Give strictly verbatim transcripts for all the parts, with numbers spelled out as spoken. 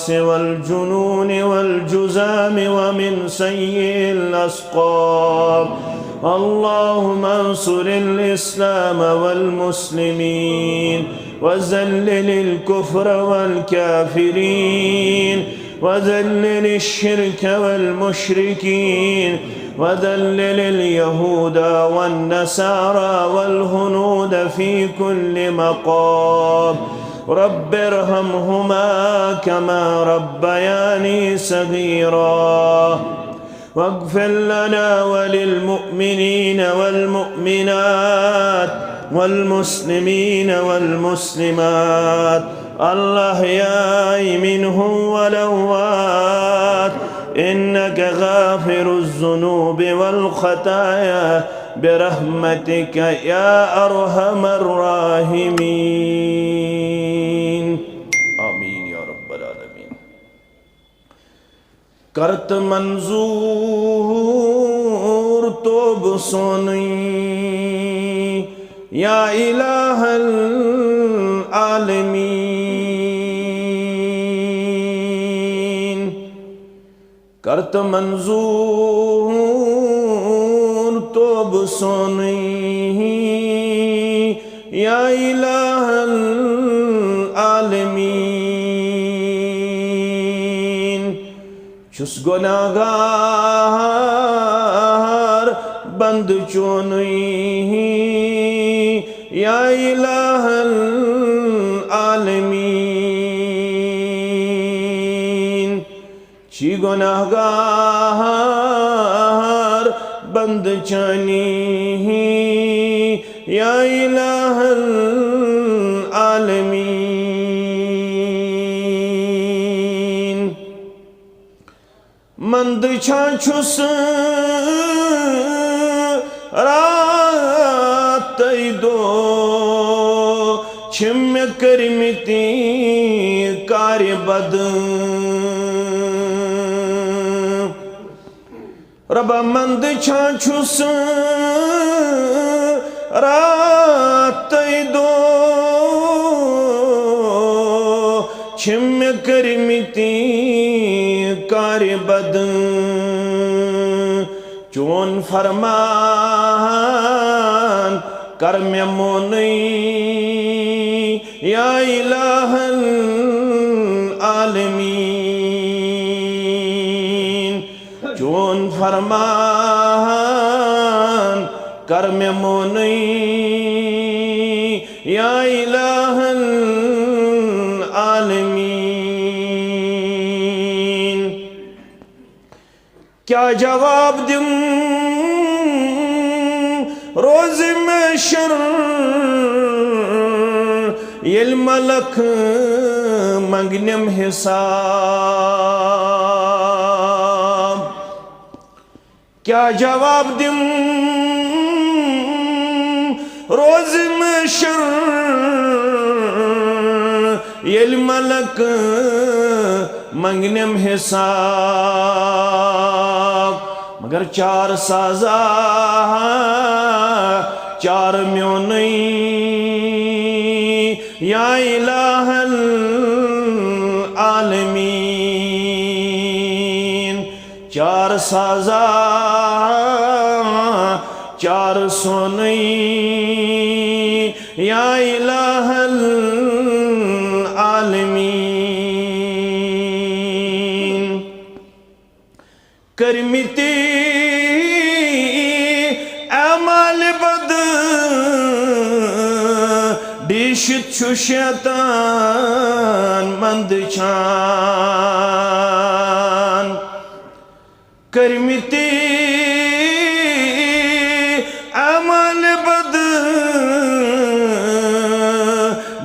والجنون والجذام ومن سيء الأسقام. اللهم انصر الإسلام والمسلمين، وذلل الكفر والكافرين، وذلل الشرك والمشركين، وذلل اليهود والنصارى والهنود في كل مقام. رب ارحمهما كما ربياني صغيرا. واغفر لنا وللمؤمنين والمؤمنات والمسلمين والمسلمات الأحياء منهم والأموات إنك غافر الذنوب والخطايا برحمتك يا أرحم الراحمين. آمين يا رب العالمين. کرت منظور توب سونی یا الہ العالمین. کرت منظور توب سونی یا الہ العالمین. چھُس گۄناہگار بندٕ چونُے یا الہ العالمین. چھی گۄناہگار بندٕ چانی یا الہ العالمین. مندٕ چھا چھُس راتَے دۄہ چھِ مےٚ کٔرمٕتۍ کارِ بد. رۄبا مندٕ چھا چھُس راتَے دۄہ چھِ مےٚ کٔرمٕتۍ کارِ بد. چون فرمان کر مےٚ مونٕے یا الہ العالمین. چون فرمان کر مےٚ مونٕے یا الہ العالمین. کیا جواب دِم روزِ محشر ییٚلہِ ملک منگنم حساب؟ کیا جواب دِم روزِ محشر ییٚلہِ ملک منگنم حساب؟ مگر چار سازا چار میونٕے یا الہ العالمین. چار سازا چار سونٕے یا الہ العالمین. کٔرمٕتۍ اعمال بد ڈیٖشِتھ چھُ شیطان مندٕ چھان. کٔرمٕتۍ اعمال بد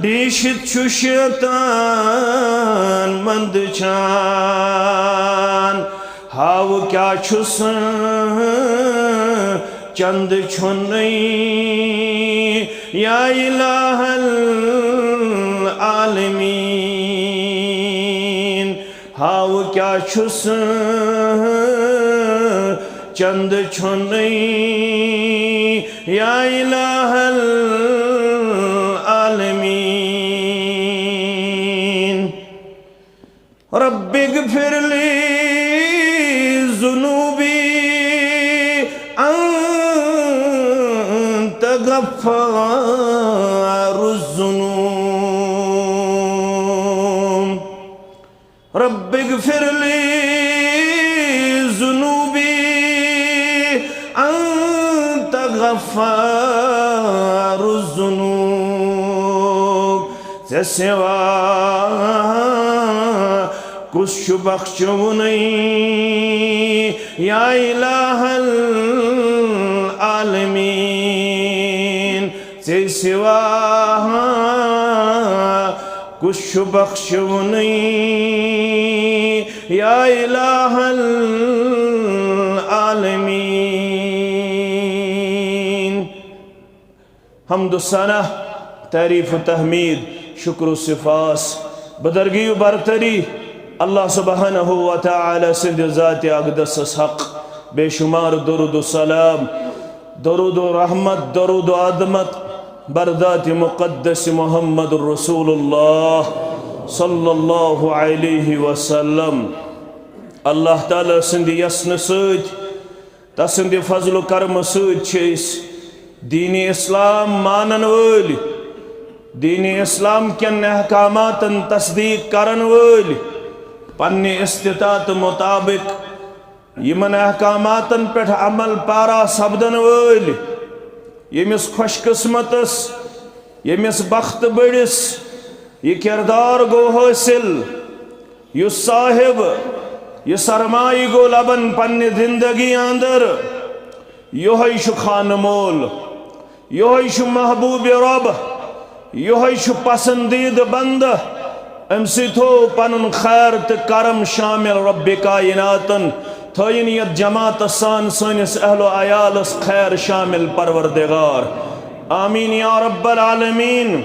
ڈیٖشِتھ چھُ شیطان مندٕ چھان. ہاو کیا چھُس چند چھُنٕے یا الہ العالمین. ہاو کیا چھُس چند چھُنٕے یا الہ العالمین. رب اغفر لي ذنوبي أنت غفار الذنوب. رب اغفر لي ذنوبي أنت غفار الذنوب. ژےٚ سوا کُس چھُ بخشوُنٕے یا الہ العالمین؟ ژےٚ سوا کُس چھُ بخشوُنٕے یا الہ العالمین؟ حمد و ثنا، تعریف و تحمید، شکر و سپاس، بدرگی و برتری اللہ سبحانہ و تعالی سٕنٛدِ ذاتِ اقدسس حق، بے شمار درود و سلام، درود و رحمت، درود و عظمت بر ذاتِ مقدس محمد رسول اللہ صلی اللہ علیہ وسلم۔ اللہ تعالی سٕنٛدِ یژھنہٕ سۭتۍ، تسٕنٛدِ فضل و کرمہٕ سۭتۍ چھِ أسۍ دیٖنِ اسلام مانن وٲلۍ، دیٖنِ اسلام کٮ۪ن احکاماتن تصدیق کرن وٲلۍ، پننہِ استطاعتہٕ مطابق یِمن احکاماتن پٮ۪ٹھ عمل پیرا سپدن وٲلۍ، ییٚمِس خۄش قسمتس، ییٚمِس بخت بٔڑِس یہِ کردار گوٚو حٲصِل، یُس صاحب یہِ سرمایہِ گوٚو لبن پننہِ زندگی اندر، یِہوٚے چھُ خانہٕ مول، یِہوٚے چھُ محبوب رب، یِہوٚے چھُ پسندیدٕ بندٕ۔ أمۍ سٕے تھوٚو پنُن خیر تہٕ کرم شامل رب کائناتن، تھٲیِن یتھ جماعتس سان سٲنِس اہل و عیالس خیر شامل پروردگار۔ آمین یا رب العالمین۔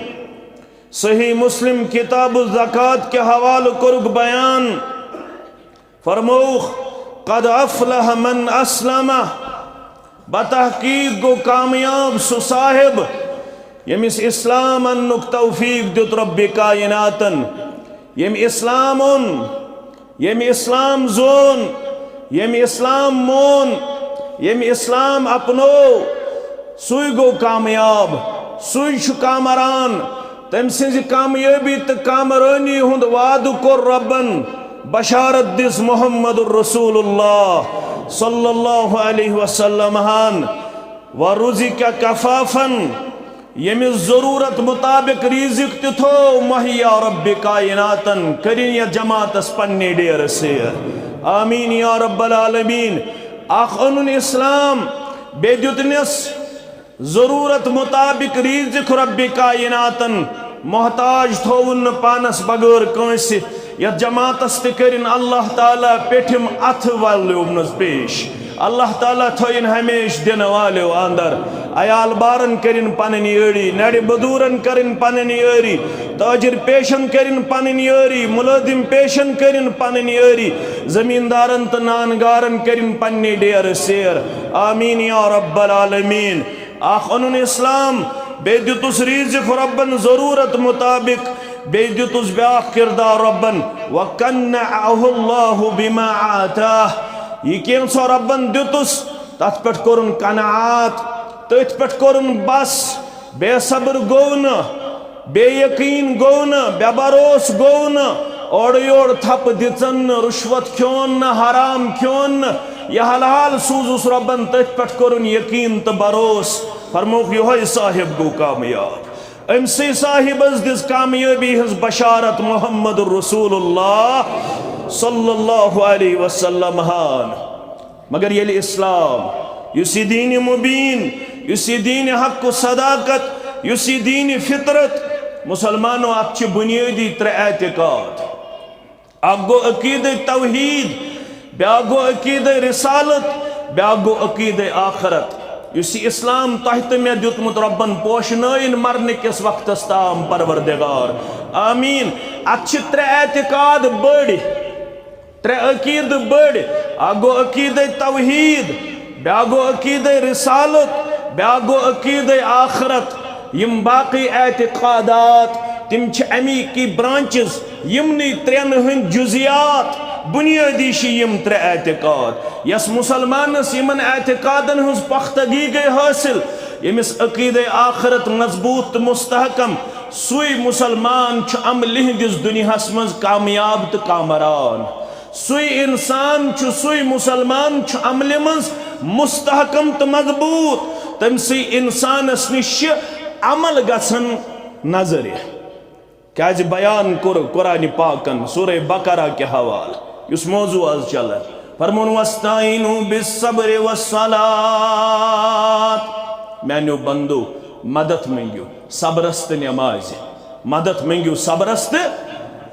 صحیح مسلم کتاب الزکوٰۃ کہِ حوالہٕ کوٚرُکھ بیان، فرمووُکھ، "قد افلح من اسلم"، بتحقیق گوٚو کامیاب سُہ صاحب، ییٚمِس اسلام اننُک توفیق دیُت رب کائناتن، ییٚمۍ اسلام اوٚن، ییٚمۍ اسلام زون، ییٚمۍ اسلام مون، ییٚمۍ اسلام اپنوو، سُے گوٚو کامیاب، سُے چھُ کامران۔ تٔمۍ سٕنٛزِ کامیٲبی تہٕ کامرٲنی ہُنٛد وعدٕ کوٚر رۄبن، بشارت دِژ محمد رسول اللہ صلی اللہ علیہ وسلم ہن۔ "ورزق کفافن"، ییٚمِس ضروٗرت مُطابِق ریٖزِق تہِ تھوو مہیا رب کائناتن، کٔرِن یَتھ جماعتس پننہِ ڈیرٕ سیر۔ آمین یا رب العالمین۔ اکھ اوٚنُن اسلام، بیٚیہِ دیُتنس ضروٗرت مُطابِق ریٖزِق رب کائناتن، محتاج تھووُن نہٕ پانس بغٲر کٲنٛسہِ۔ یتھ جماعتس تہِ کٔرِن اللہ تعالیٰ پیٚٹھِم اتھٕ ولیومنس پیش۔ اللہ تعالیٰ تھٲیِن ہمیشہٕ دِنہٕ والیو اندر۔ عیال بارن کٔرِن پنٕنۍ یٲری، نرِ مزدوٗرن کٔرِن پنٕنۍ یٲری، تاجر پیشن کٔرِن پنٕنۍ یٲری، مُلٲزِم پیشن کٔرِن پنٕنۍ یٲری، زمیٖندارن تہٕ نان گارن کٔرِن پننہِ ڈیرٕ سیر۔ آمین یا رب العالمین۔ اکھ اوٚنُن اسلام، بیٚیہِ دیُتُس ریٖزِق رۄبن ضروٗرت مُطابِق، بیٚیہِ دیُتُس بیٛاکھ کردار رۄبن، "وقنعه الله بما آتاه"۔ یہِ کینٛژھا رۄبن دیُتُس، تتھ پٮ۪ٹھ کوٚرُن قناعت، تٔتھۍ پٮ۪ٹھ کوٚرُن بس، بے صبر گوٚو نہٕ، بے یقین گوٚو نہٕ، بے بھروس گوٚو نہٕ، اورٕ یورٕ تھپہٕ دِژن نہٕ، رُشوت کھیوٚن نہٕ، حرام کھیوٚن نہٕ۔ یہِ حلال سوٗزُس رۄبن، تٔتھۍ پٮ۪ٹھ کوٚرُن یقین تہٕ بھروس۔ فرمووُکھ، یِہوٚے صاحب گوٚو کامیاب۔ أمۍ سٕے صاحبس دِژ کامیٲبی ہٕنٛز بشارت محمد رسول اللہ صلی اللہ علیہ وسلم ہن۔ مگر ییٚلہِ اسلام، یُس یہِ دیٖنِ مُبیٖن، یُس یہِ دیٖنِ حق و صداقت، یُس یہِ دیٖنِ فطرت، مسلمانو، اتھ چھِ بُنیٲدی ترٛےٚ اعتقاد۔ اکھ گوٚو عقیدٕ توحید، بیٛاکھ گوٚو عقیدٕ رسالت، بیٛاکھ گوٚو عقیدٕ آخرت۔ یُس یہِ اسلام تۄہہِ تہٕ مےٚ دیُتمُت رۄبن پوشنٲیِن مرنہٕ کِس وقتس تام پروردگار۔ آمین۔ اتھ چھِ ترٛےٚ اعتقاد بٔڑۍ۔ ترٛےٚ عقیدٕ بٔڑۍ، اکھ گوٚو عقیدے توحید، بیٛاکھ گوٚو عقیدے رسالت، بیٛاکھ گوٚو عقیدے آخرت۔ یِم باقٕے اعتقادات، تِم چھِ اَمی کی برانچز، یِمنٕے ترٛٮ۪ن ہٕنٛدۍ جُزیات، بُنیٲدی چھِ یِم ترٛےٚ اعتقاد۔ یَس مُسلمانَس یِمَن اعتقادَن ہٕنٛز پختگی گٔے حٲصِل، ییٚمِس عقیدَے آخرت مضبوٗط تہٕ مستحکم، سُے مُسلمان چھُ اَمہِ لِہِنٛدِس دُنیاہَس منٛز کامیاب تہٕ کامران۔ سُے اِنسان چھُ، سُے مُسلمان چھُ عملہِ منٛز مستحکم تہٕ مضبوٗط۔ تٔمۍ سٕے اِنسانَس نِش چھِ عمل گژھان نظرِ۔ کیازِ بیان کوٚر قرآن پاکن سورہ بقرہ کہِ حوالہٕ، یُس موضوع آز چلان، فرمون، "واستعینوا بالصبر والصلاۃ"۔ میانیو بندو، مدد منگیو صبرس تہٕ نمازِ۔ مدد منگیو صبرس تہٕ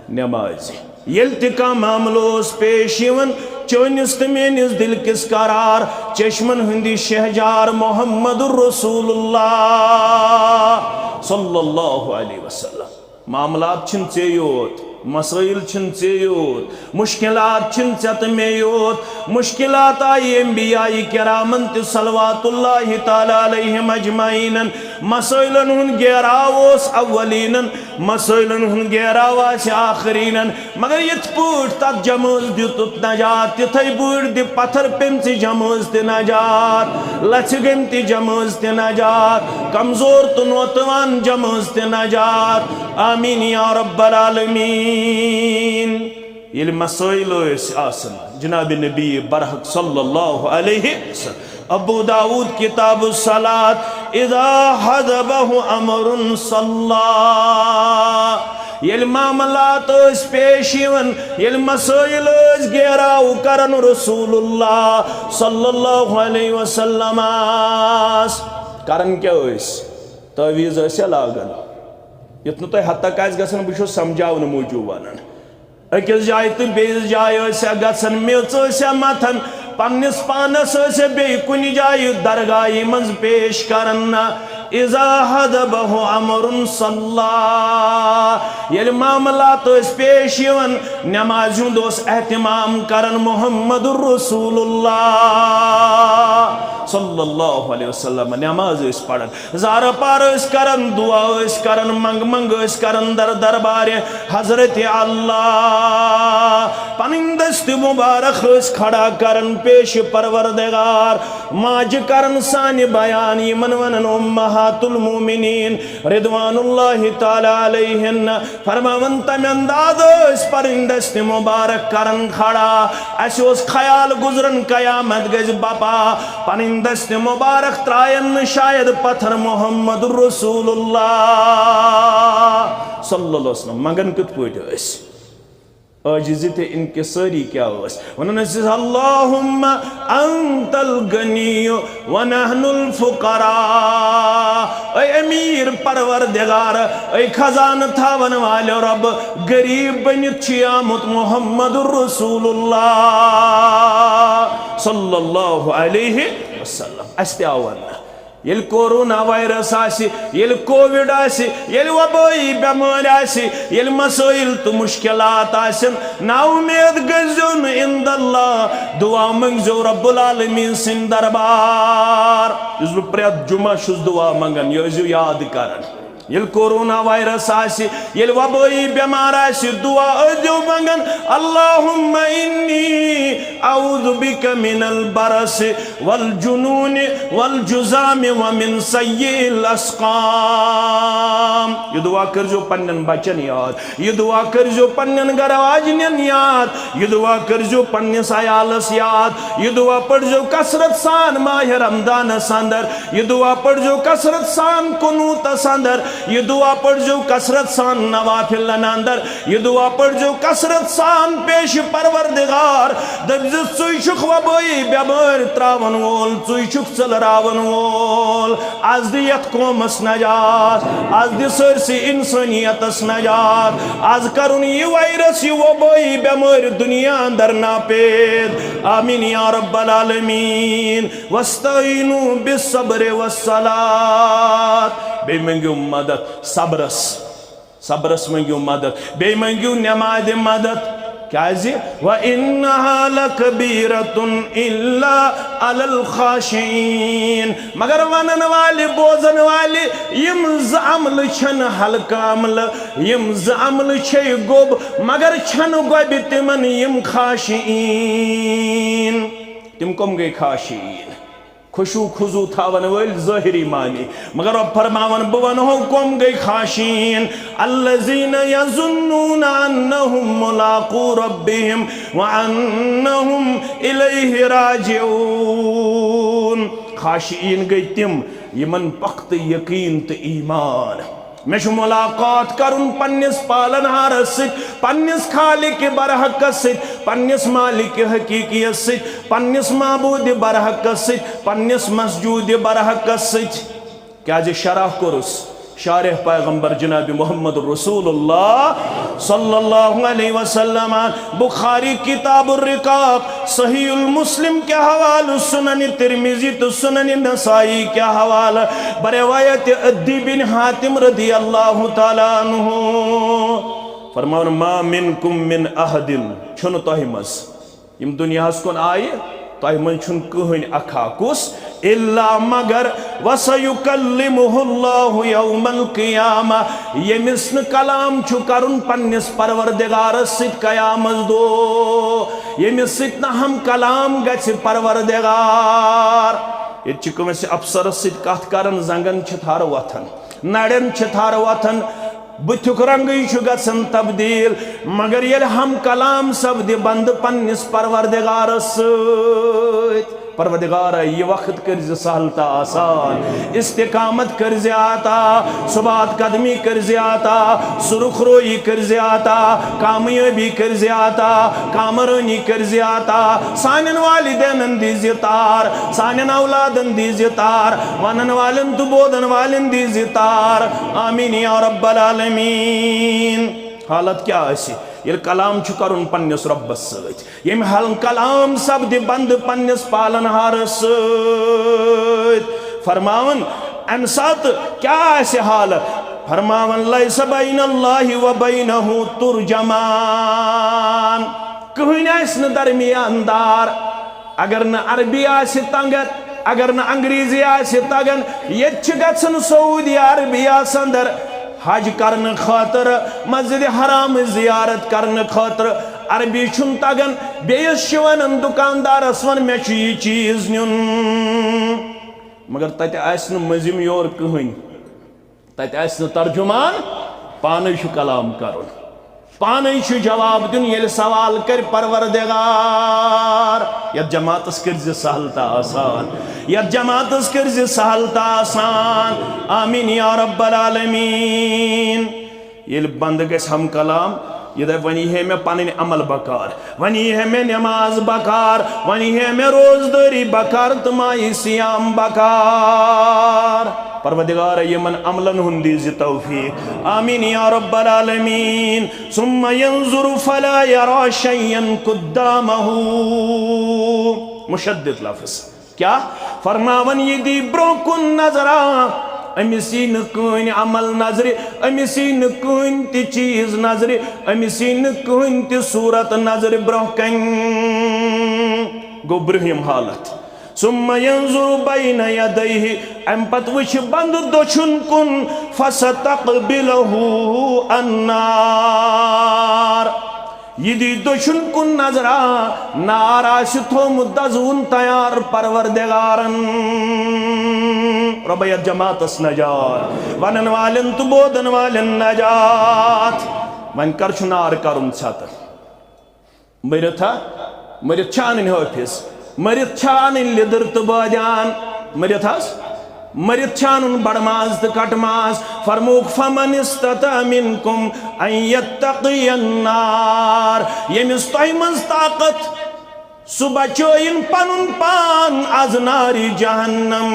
نمازِ۔ ییٚلہِ تہِ کانٛہہ معاملہٕ اوس پیش یِوان، چٲنِس تہٕ میٲنِس دِل کِس قرار چشمن ہٕنٛدِ شہجار محمد رسول اللہ صلی اللہ علیہ وسلم۔ معاملات چھِنہٕ ژےٚ یوت، مسٲیِل چھِنہٕ ژےٚ یوت، مُشکِلات چھِنہٕ ژےٚ تہٕ مےٚ یوت۔ مُشکِلات آیہِ انبیاء کرامن تہِ صلوات اللہ تعالیٰ علیہم اجمعینن۔ مسٲیلن ہُنٛد گیراو اوس اولینن، مسٲیلن ہُنٛد گیراو آسہِ آخرینن، مگر یِتھ پٲٹھۍ تتھ جمٲژ دیُتُتھ نجات، تِتھے پٲٹھۍ دِ پتھر پیمژِ جمٲژ تہِ نجات، لژھِ گٔمتِ جمٲژ تہِ نجات، کمزور تہٕ نوتوان جمٲژ تہِ نجات۔ آمین یا رب العالمین۔ ییٚلہِ مسٲیل ٲسۍ آسان، جناب نبی برحق صلی اللہ علیہ وسلم، ابو داؤد کتاب الصلاۃ، اذا حضبہ امر صلی، ییٚلہِ معاملات ٲسۍ پیش یِوان، ییٚلہِ مسٲیل ٲسۍ گیراو کران رسول اللہ صلی اللہ علیہ وسلمس، کران کیٛاہ ٲسۍ؟ تعویذ ٲسۍ یا لاگان؟ یُتھ نہٕ تۄہہِ ہتک آسہِ گژھان، بہٕ چھُس سمجھاونہٕ موٗجوٗب ونان۔ أکِس جایہِ تہٕ بیٚیِس جایہِ ٲسیا گژھان، میٚژ ٲسیا متھان، پننِس پانس ٲسیا بیٚیہِ کُنہِ جایہِ درگاہہِ منٛز پیش کران؟ نہ۔ اذا حضبہ امر صلی، ییٚلہِ معاملات ٲسۍ پیش یِوان، نمازِ ہُنٛد اوس اہتمام کران محمد رسول اللہ صلی اللہ علیہ وسلم، نماز ٲسۍ پران۔ زارٕ پار ٲسۍ کران، دعا ٲسۍ کران، منٛگہٕ منٛگہٕ ٲسۍ کران در دربارِ حضرت اللہ۔ پنٕنۍ دستِ مبارک ٲسۍ کھڑا کران پیش پروردگار۔ ماجہِ کران سانہِ بیان، یِمن ونان امہات المومنین رضوان اللہ تعالیٰ علیہن۔ فرماوان، تمہِ انداز ٲسۍ پنٕنۍ دستِ مبارک کران کھڑا۔ اسہِ اوس خیال گزران قیامت گژھِ بپا، پنٕنۍ دستِ مبارک ترٛاین نہٕ شاید پتھر محمد رسول اللہ صلی اللہ علیہ وسلم۔ منگان کِتھ پٲٹھۍ ٲسۍ؟ عاجزی تہٕ انکساری کیٛاہ ٲس؟ ونان ٲسِس، اللہم انت الغنی ونحن الفقراء۔ اے امیر پروردگار، اے خزانہٕ تھاون والٮ۪و رب، غریب بٔنِتھ چھُ آمُت محمد رسول اللہ صلی اللہ علیہ وسلم۔ اسہِ تہِ آو وننہٕ۔ ییٚلہِ کورونا وایرس آسہِ، ییٚلہِ کووِڈ آسہِ، ییٚلہِ وبٲیی بٮ۪مٲرۍ آسہِ، ییٚلہِ مسٲیِل تہٕ مُشکِلات آسن، نا اُمید گٔژھۍزیو نہٕ عند اللہ، دُعا مٔنٛگزیو رب العالمیٖن سٕنٛدِ دربار۔ یُس بہٕ پرٛٮ۪تھ جُمعہ چھُس دُعا منٛگان، یہِ ٲسۍزیو یاد کران۔ ییٚلہِ کورونا وایرس آسہِ، ییٚلہِ وبٲیی بٮ۪مار آسہِ، دُعا ٲسۍزیو منٛگان، اللہم انی اعوذ بک من البرص والجنون والجذام ومن سیئ الاسقام۔ یہِ دُعا کٔرۍزیو پنٛنٮ۪ن بچن یاد، یہِ دُعا کٔرۍزیو پنٛنٮ۪ن گرٕ واجنٮ۪ن یاد، یہِ دُعا کٔرۍزیو پنٛنِس عیالس یاد، یہِ دُعا پٔرۍزیو کثرت سان ماہِ رمضانس اندر، یہِ دُعا پٔرۍزیو کثرت سان قنوٗتس اندر، یہِ دُعا پٔرۍزیو کثرت سان نوافلن اندر، یہِ دُعا پٔرۍزیو کثرت سان پیش پروردگار۔ دٔپۍزِ، ژٕے چھُکھ وبٲیی بٮ۪مٲرۍ ترٛاوَن وول، ژٕے چھُکھ ژٔلراوَن وول۔ از دِ یَتھ قومَس نجات، از دِ سٲرسٕے اِنسٲنیَتَس نجات۔ از کَرُن یہِ وایرس، یہِ وبٲیی بٮ۪مٲرۍ دُنیا اندر ناپید۔ آمیٖن یا رب العالمیٖن۔ واستعینوا بالصبر والصلاۃ۔ بیٚیہِ مٔنٛگِو مدد صبرس۔ صبرس مٔنٛگِو مدد، بیٚیہِ مٔنٛگِو نٮ۪مازِ مدد۔ کیازِ؟ وَإِنَّهَا لَكَبِيرَةٌ إِلَّا عَلَى الْخَاشِعِينَ۔ مگر ونن والہِ، بوزن والہِ، یِم زٕ عملہٕ چھنہٕ ہلکہٕ عملہٕ، یِم زٕ عملہٕ چھے گوٚب، مگر چھنہٕ گۄبہِ تِمن یِم خاشعین۔ تِم کم گٔے خاشعین؟ خشوع خضوع تھاون وٲلۍ ظٲہری معنی۔ مگر رۄب فرماوان، بہٕ ونہو کم گٔے خاشعین۔ الذين يظنون أنهم ملاقو ربهم وأنهم إليه راجعون۔ خاشعین گٔے تِم، یِمن پختہٕ یقین تہٕ ایمان۔ مےٚ چھُ ملاقات کرُن پننِس پالنہارس سۭتۍ، پننِس خالق برحقس سۭتۍ، پننِس مالک حقیقیس سۭتۍ، پننِس معبود برحقس سۭتۍ، پننِس مسجود برحقس سۭتۍ۔ کیازِ شرح کوٚرُس شارح پیغمبر جناب محمد رسول اللہ صلی اللہ علیہ وسلم۔ بخاری کتاب الرقاق، صحیح المسلم کے حوالے، سنن ترمذی تو سنن نسائی کے حوالے، بروایت عدی بن حاتم رضی اللہ تعالیٰ عنہ۔ فرماوان، ما منکم من احد، چھُنہٕ تۄہہِ منٛز، یِم دُنیاہَس کُن آیہِ، تۄہہِ منٛز چھُنہٕ کٕہٕنۍ اکھا۔ کُس؟ الا مگر، وسیکلمہ اللہ یوم القیامہ، ییٚمِس نہٕ کلام چھُ کرُن پننِس پروردگارس سۭتۍ قیامس دۄہ، ییٚمِس سۭتۍ نہٕ ہم کلام گژھِ پروردگار۔ ییٚتہِ چھِ کٲنٛسہِ افسرس سۭتۍ کتھ کران، زنگن چھِ تھر وۄتھان، نرٮ۪ن چھِ تھر وۄتھان، بُتھیُک رنگٕے چھُ گژھان تبدیل۔ مگر ییٚلہِ ہم کلام سپدِ بندٕ پننِس پروردگارس سۭتۍ، پروردگارا، یہِ وقت کٔرزِ سہل تہٕ آسان، استقامت کٔرزِ عطا، ثبات قدمی کٔرزِ عطا، سرخ رویی کٔرزِ عطا، کامیٲبی کٔرزِ عطا، کامرٲنی کٔرزِ عطا، سانٮ۪ن والدینن دیزِ تار، سانٮ۪ن اولادن دیزِ تار، ونن والٮ۪ن تہٕ بوزن والٮ۪ن دیزِ تار۔ آمین یا رب العالمین۔ حالت کیٛاہ آسہِ، ییٚلہِ کلام چھُ کرُن پننِس رۄبس سۭتۍ، ییٚمہِ حال کلام سپدِ بندٕ پننِس پالنہارس سۭتۍ؟ فرماوان، امہِ ساتہٕ کیٛاہ آسہِ حالت؟ فرماوان، لیس بین اللہ و بینہ ترجمان، کٕہٕنۍ آسہِ نہٕ درمیان دار۔ اگر نہٕ عربی آسہِ تگان، اگر نہٕ انگریزی آسہِ تگان، ییٚتہِ چھِ گژھان سعودی عربیہ اندر حج کرنہٕ خٲطرٕ، مسجد حرام زیارت کرنہٕ خٲطرٕ۔ عربی چھُنہٕ تگان، بیٚیِس چھِ ونان دُکاندارس، ون، مےٚ چھُ یہِ چیٖز نیُن۔ مگر تتہِ آسہِ نہٕ مٔنٛزِم یور کٕہٕنۍ۔ تتہِ آسہِ نہٕ ترجمان، پانے چھُ کلام کرُن، پانے چھُ جواب دیُن، ییٚلہِ سوال کرِ پروردگار۔ یتھ جماعتس کٔرزِ سہل تہٕ آسان، یتھ جماعتس کٔرزِ سہل تہٕ آسان۔ آمین یا رب العالمین۔ ییٚلہِ بندٕ گژھِ ہم کلام، یہِ دپہِ، وۄنۍ یی ہے مےٚ پنٕنۍ عمل بکار، وۄنۍ یی ہے مےٚ نماز بکار، وۄنۍ یی ہے مےٚ روزدٲری بکار تہٕ ماہِ صیام بکار۔ پروردگار، یِمن عملن ہُنٛد دیٖزِ توفیق۔ آمین یا رب العالمین۔ ثم ينظر فلا يرى شيئا قدامه۔ مشدد لفظ۔ کیٛاہ؟ فرماوان، یہِ دی برٛونٛہہ کُن نظرا، أمِس یی نہٕ کٕہٕنۍ عمل نظرِ، أمِس یی نہٕ کٕہٕنۍ تہِ چیٖز نظرِ، أمِس یی نہٕ کٕہٕنۍ تہِ صوٗرت نظرِ برٛونٛہہ کنہِ۔ گوٚو برٛونٛہِم حالت۔ ثم ينظر بين يديه، اَمہِ پتہٕ وٕچھِ بنٛدٕ دٔچھُن کُن، فستقبله النار۔ یہِ دی دٔچھُن کُن نظرا، نار آسہِ تھوٚومُت دزوُن تیار پروردگارن۔ رۄبہ، یتھ جماعتس نجات، ونن والٮ۪ن تہٕ بوزن والٮ۪ن نجات۔ وۄنۍ کر چھُ نار کرُن ژھتہٕ؟ مٔرِتھ ہا؟ مٔرِتھ چھا انٕنۍ حٲفظ؟ مٔرِتھ چھا انٕنۍ لیٚدٕر تہٕ بٲدیان؟ مٔرِتھ حظ؟ مٔرِتھ چھا انُن بڑٕ ماز تہٕ کٹہٕ ماز؟ فرمووُکھ، فمن استطاع منکم ان یتقی النار، ییٚمِس تۄہہِ منٛز طاقت، سُہ بچٲیِن پنُن پان از نارِ جہنم۔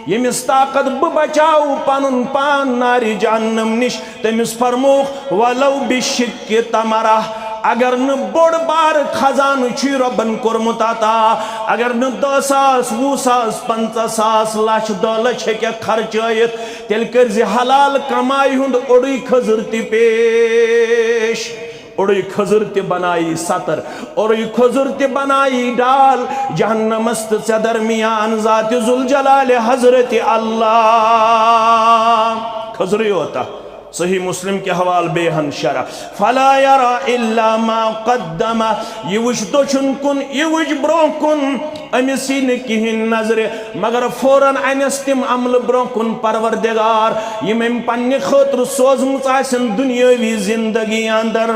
ییٚمِس طاقت بہٕ بچاوٕ پنُن پان نارِ جہنم نِش، تٔمِس فرمووُکھ، ولو بشق تمرہ، اگر نہٕ بوٚڑ بارٕ خزانہٕ چھُے رۄبن کوٚرمُت عطا، اگر نہٕ دَہ ساس، وُہ ساس، پنٛژاہ ساس، لچھ، دَہ لچھ ہیٚککھ خرچٲیِتھ، تیٚلہِ کٔرۍ زِ حلال کمایہِ ہُنٛد اوٚڑُے کھٔزٕر تہِ پیش۔ اوٚڑُے کھٔزٕر تہِ بنایی ستر، اوٚڑُے کھٔزٕر تہِ بنایی ڈال، جہنمس تہٕ ژےٚ درمیان ذات ذوالجلال حضرت اللہ۔ کھٔزرٕے یوتاہ۔ صحیح مسلم کہِ حوالہٕ بیٚیہِ ہن شرح، فلا یرا الا ما قدم، یہِ وٕچھ دٔچھُن کُن، یہِ وٕچھ برونٛہہ کُن، أمِس یی نہٕ کِہیٖنۍ نظرِ، مگر فوراً انٮ۪س تِم عملہٕ برونٛہہ کُن پروردگار، یِم أمۍ پننہِ خٲطرٕ سوزمٕژ آسن دُنیٲوی زندگی اندر۔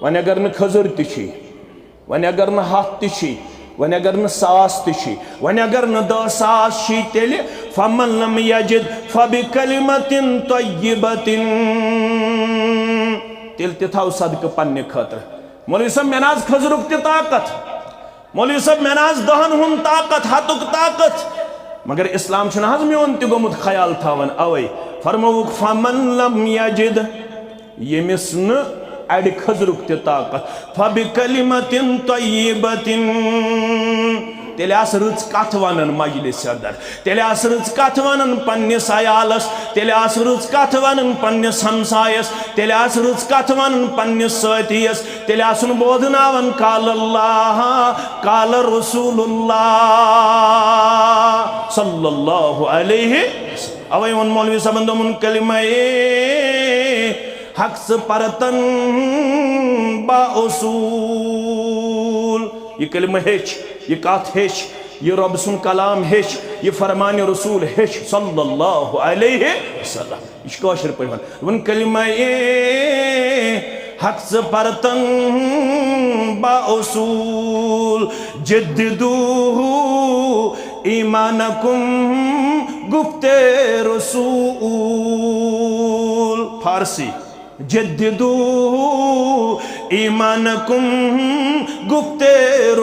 وۄنۍ اگر نہٕ کھٔزٕر تہِ چھِ، وۄنۍ اگر نہٕ ہتھ تہِ چھی، وۄنۍ اگر نہٕ ساس تہِ چھی، وۄنۍ اگر نہٕ دَہ ساس چھی، تیٚلہِ فمن لم یجد فبکلمة طیبة، تیٚلہِ تہِ تھاو صدقہٕ پننہِ خٲطرٕ۔ مولوی صٲب، مےٚ نہ حظ کھٔزرُک تہِ طاقت، مولوی صٲب، مےٚ نہ حظ دَہن ہُنٛد طاقت، ہتُک طاقت، مگر اسلام چھُنہٕ حظ میون تہِ گوٚمُت خیال تھاوان۔ اوے فرمووُکھ، فمن لم یجد، ییٚمِس نہٕ اَڑِ کھٔزرُک تہِ طاقت، فبکلمة طیبة، تیٚلہِ آس رٕژ کتھ ونان مجلس اندر، تیٚلہِ آس رٕژ کتھ ونان پننِس عیالس، تیٚلہِ آس رٕژ کتھ ونان پننِس ہمسایس، تیٚلہِ آس رٕژ کتھ ونان پننِس سٲتھیس، تیٚلہِ آسُن بوزناوان قال اللہ، قال رسول اللہ صلی اللہ علیہ وسلم۔ اوے ووٚن مولوی صٲبن، دوٚپُن، کلمہ حق ژٕ پرتن با اصول۔ یہِ کلمہ ہیٚچھ، یہِ کتھ ہیٚچھ، یہِ رۄب سُنٛد کلام ہیٚچھ، یہِ فرمان رسول ہیٚچھ صلی اللہ علیہ وسلم۔ یہِ چھُ کٲشِر پٲٹھۍ وَنان۔ ووٚن، کلمہ حق ژٕ پرتن با اصول، جددو ایمانکم گفت رسول۔ فارسی، جددو ایمانکم گفت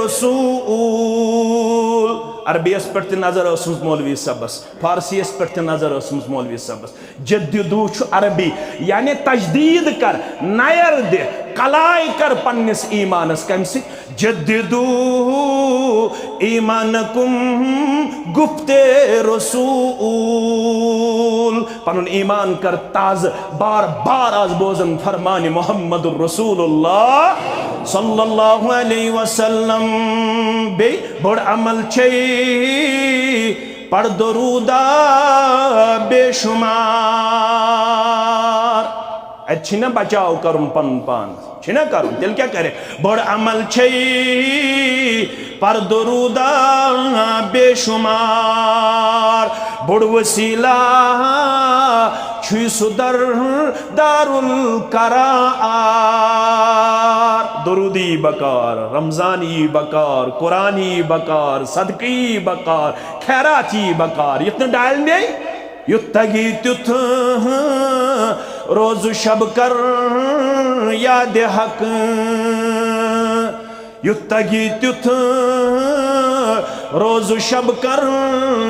رسول۔ عربی یس پٮ۪ٹھ تہِ نظر ٲسمٕژ مولوی صٲبس، فارسی یس پٮ۪ٹھ تہِ نظر ٲسمٕژ مولوی صٲبس۔ جددو چھُ عربی، یعنی تجدید کر، نیر دِ، کلائے کر پننِس ایمانس۔ کمہِ سۭتۍ؟ جددو ایمانکم گفت رسول۔ پنُن ایمان کر تازٕ، بار بار آز بوزن فرمان محمد رسول اللہ صلی اللہ علیہ وسلم۔ بیٚیہِ بوٚڑ عمل چھے پر درودا بے شمار۔ اتہِ چھِنہ بچاو کرُن پنُن پان، چھِنہ کرُن، تیٚلہِ کیٛاہ کرِ؟ بوٚڑ عمل چھے پر درودا بے شمار، بوٚڑ وسیلہ چھُے سُہ در دارالقرار۔ درودی بکار، رمضانی بکار، قرآنی بکار، صدقی بکار، خیراتی بکار، یُتھ نہٕ ڈالہِ مے، یُتھ تگی تیُتھ روز شب کر یاد حق۔ یُتھ تگی تیُتھ روز شب کر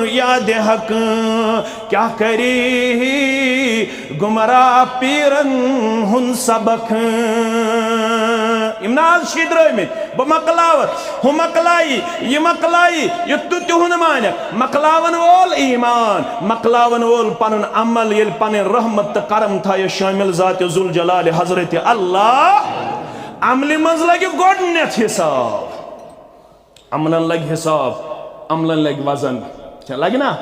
یاد حق، کیٛاہ کری گمراہ پیرن ہُنٛد سبق۔ یِم نہ حظ چھِ درٛٲمٕتۍ، بہٕ مۄکلاوَتھ، ہُہ مۄکلایی، یہِ مۄکلایی، یہِ تہٕ تِہُنٛد مانہِ۔ مۄکلاوَن وول ایمان، مۄکلاوَن وول پَنُن عمل، ییٚلہِ پَنٕنۍ رحمت تہٕ کرم تھایَس شٲمِل ذاتِ ذوالجلالِ حضرتِ اللہ۔ عملہِ منٛز لگہِ گۄڈٕنیتھ حساب۔ عملن لگہِ حساب، عملن لگہِ وزن۔ چھا لگہِ نا؟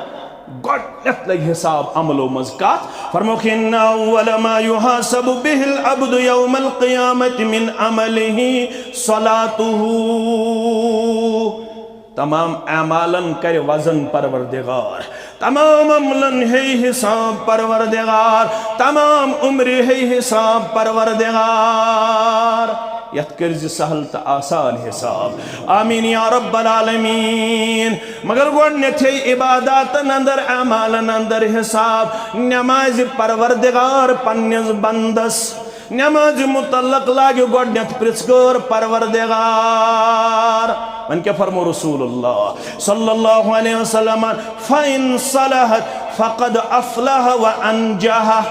گۄڈٕنیتھ لگہِ حساب عملو منٛز۔ کتھ؟ فرمووُکھ، ان اول ما یحاسب به العبد یوم القیامة من عمله صلاته۔ تمام اعمالن کرِ وزن پروردگار۔ تمام عملن ہے حساب پروردگار، تمام عمرِ ہے حساب پروردگار۔ یتھ کٔرزِ سہل تہٕ آسان حساب۔ آمین یا رب العالمین۔ مگر گۄڈنیتھے عباداتن اندر، اعمالن اندر حساب، نمازِ پروردگار پننِس بندس۔ نمازِ متعلق لاگہِ گۄڈنیتھ پرژھ گٲر پروردگار۔ وۄنۍ کیٛاہ فرمو رسول اللہ صلی اللہ علیہ وسلم؟ فَإِن صَلَحَتْ فَقَدْ أَفْلَحَ وَأَنْجَحَ۔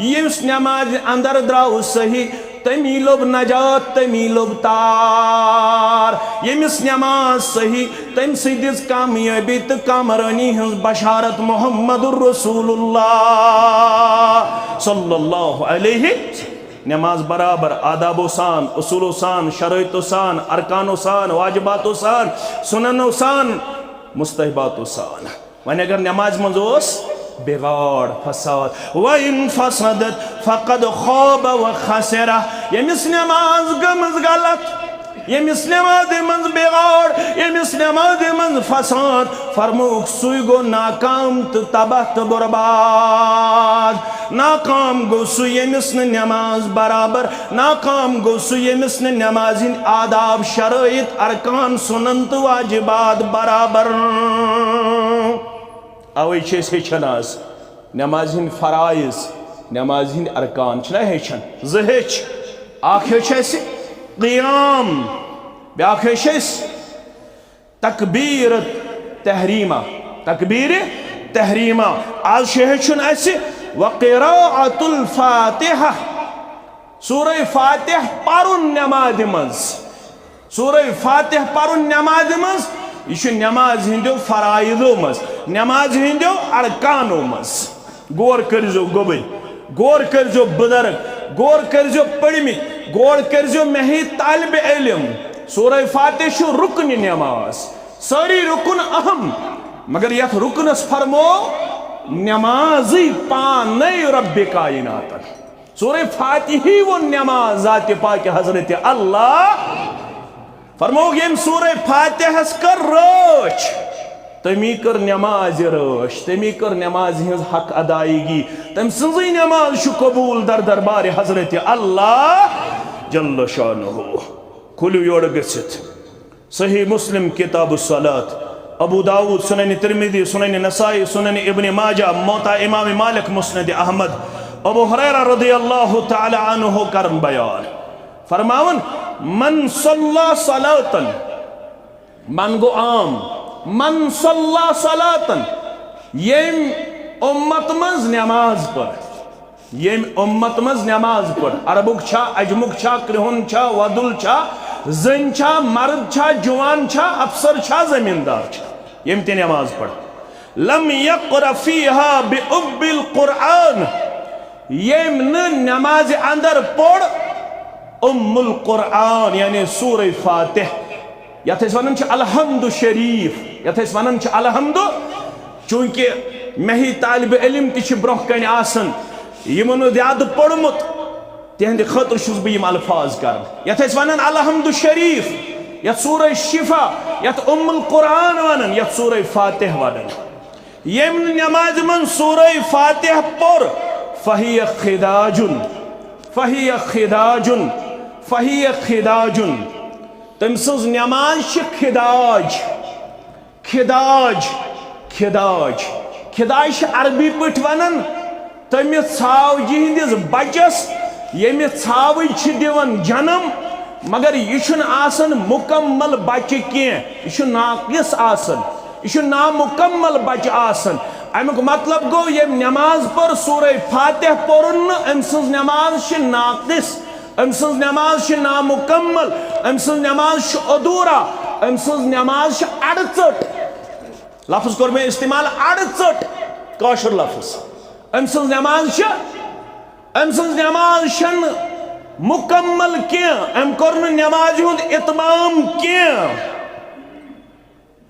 یُس نمازِ اندر درٛاو صحیح، تٔمی لوٚب نجات، تٔمی لوٚب تار۔ ییٚمِس نماز صحیح، تٔمۍ سٕے دِژ کامیٲبی تہٕ کامرٲنی ہٕنٛز بشارت محمد رسول اللہ صلی اللہ علیہ وسلم۔ نماز برابر آدابو سان، اصولو سان، شرٲیطو سان، ارکانو سان، واجباتو سان، سننو سان، مستحباتو سان۔ وۄنۍ اگر نمازِ منٛز اوس بگاڑ، فساد، وَإِنْ فَسَدَتْ فَقَدْ خَابَ وَخَسِرَ، ییٚمِس نماز گٔمٕژ غلط، ییٚمِس نمازِ منٛز بگاڑ، ییٚمِس نمازِ منٛز فساد، فرمووُکھ، سُے گوٚو ناکام تہٕ تباہ تہٕ برباد۔ ناکام گوٚو سُہ، ییٚمِس نہٕ نماز برابر، ناکام گوٚو سُہ، ییٚمِس نہٕ نمازِ ہٕنٛدۍ آداب، شرٲیط، ارکان، سنن تہٕ واجبات برابر۔ اوے چھِ أسۍ ہیٚچھان آز نمازِ ہٕنٛدۍ فرائض، نمازِ ہٕنٛدۍ ارکان چھِنہ ہیٚچھان۔ زٕ ہیٚچھ، اکھ ہیٚچھ اَسہِ قیام، بیٛاکھ ہیٚچھ اَسہِ تکبیرِ تحریمہ، تکبیرِ تحریمہ۔ آز چھُ ہیٚچھُن اَسہِ وقراءۃ الفاتحہ، سورہ فاتح پرُن نمازِ منٛز۔ سورہ فاتح پرُن نمازِ منٛز، یہِ چھُ نمازِ ہٕنٛدیو فرائضو منٛز، نمازِ ہٕنٛدیو ارکانو منٛز۔ غور کٔرزیو گوٚبٕنۍ، غور کٔرزیو بُزرگ، غور کٔرزیو پٔرمٕتۍ، غور کٔرزیو مےٚ ہی طالبِ علم۔ سورہ فاتح چھُ رُکنِ نماز، سٲری رُکُن اہم، مگر یتھ رُکنس فرمو نمازٕے پانے ربِ کائناتن۔ سورہ فاتحی ووٚن نماز ذاتِ پاکِ حضرتِ اللہ۔ فرمووُکھ، ییٚمۍ سورہ فاتحس کٔر رٲچھ، تٔمی کٔر نمازِ رٲچھ، تٔمی کٔر نمازِ ہٕنٛز حق ادائیگی۔ تٔمۍ سٕنٛزٕے نماز چھُ قبول در دربارِ حضرتِ اللہ جل شانہ۔ کھوٗلِو یورٕ گٔژھِتھ۔ صحیح مسلم کتاب الصلاۃ، ابو داؤد، سنن ترمذی، سنن نسائی، سنن ابن ماجہ، موطا امام مالک، مسند احمد۔ ابو ہریرہ رضی اللہ تعالی عنہ کرن بیان، فرماون، من صلی صلاۃً، من گو عام، من صلی صلاۃً، یم امت منز نماز پر، یم امت منز نماز پر، عربک چھا، عجمک چھا، کرہن چھا، ودل چھا، زن چھا، مرد چھا، جوان چھا، افسر چھا، زمیندار چھا، یم تہ نماز پر، لم یقر فیہا بأم القرآن، یم نہ نماز اندر پوٚر ام القرآن، یعنی سورہ فاتح، یتھ أسۍ ونان چھِ الحمد شریف، یتھ أسۍ ونان چھِ الحمد، چونکہ مےٚ ہی طالب علم تہِ چھِ برونٛہہ کنہِ آسان، یِمو نہٕ زیادٕ پوٚرمُت، تِہنٛدِ خٲطرٕ چھُس بہٕ یِم الفاظ کران۔ یتھ أسۍ ونان الحمد شریف، یتھ سورہ شفا، یتھ ام القرآن ونان، یتھ سورہ فاتح ونان۔ ییٚمۍ نہٕ نمازِ منٛز سورہ فاتح پوٚر، فہی خداجن، فہی خداجن، فہی خداجن۔ تٔمۍ سٕنٛز نماز چھِ خداج، خداج، خداج۔ خداج چھِ عربی پٲٹھۍ ونان تٔمِس ژھاوجہِ ہٕنٛدِس بچس، ییٚمِس ژھاوٕج چھِ دِوان جنم، مگر یہِ چھُنہٕ آسان مُکمل بچہِ کینٛہہ، یہِ چھُ ناقص آسان، یہِ چھُ نامُکمل بچہِ آسان۔ امیُک مطلب گوٚو، ییٚمۍ نماز پٔر، سورہ فاتح پوٚرُن نہٕ، أمۍ سٕنٛز نماز چھِ ناقص، أمۍ سٕنٛز نماز چھِ نامُکمل، أمۍ سٕنٛز نماز چھِ ادھورا، أمۍ سٕنٛز نماز چھِ اڑٕ ژٔٹ۔ لفظ کوٚر مےٚ استعمال، اڑٕ ژٔٹ، کٲشُر لفظ۔ أمۍ سٕنٛز نماز چھِ، أمۍ سٕنٛز نماز چھَنہٕ مُکمل کینٛہہ، أمۍ کوٚر نہٕ نمازِ ہُنٛد اتمام کینٛہہ۔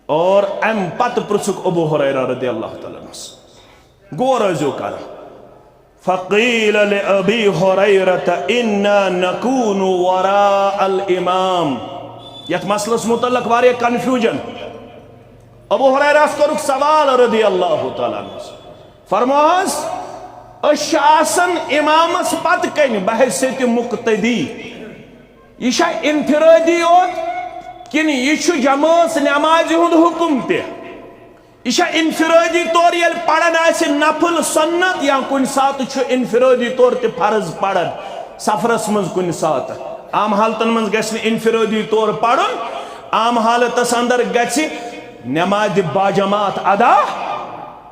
اور امہِ پتہٕ پرژھُکھ ابو ہریرہ رضی اللہ تعالیٰ عنہس، غور ٲسۍزیو کران۔ فقیل لأبی ہریرہ انا نکون وراء الامام۔ یتھ مسئلس متعلق واریاہ کنفیوجن۔ ابو ہریرہس کوٚرُکھ سوال رضی اللہ تعالیٰ عنہس۔ فرموہس، أسۍ چھِ آسان امامس پتہٕ کنہِ بحیثیت مقتدی۔ یہِ چھا انفرادی یوت کِنہٕ یہِ چھُ جمٲژ نمازِ ہُنٛد حکم تہِ؟ یہِ چھا انفرادی طور ییٚلہِ پران آسہِ نفل سنت یا کُنہِ ساتہٕ چھُ انفرادی طور تہِ فرض پران سفرس منٛز کُنہِ ساتہٕ؟ عام حالتن منٛز گژھِ نہٕ انفرادی طور پرُن، عام حالتس اندر گژھِ نمازِ باجماعت ادا۔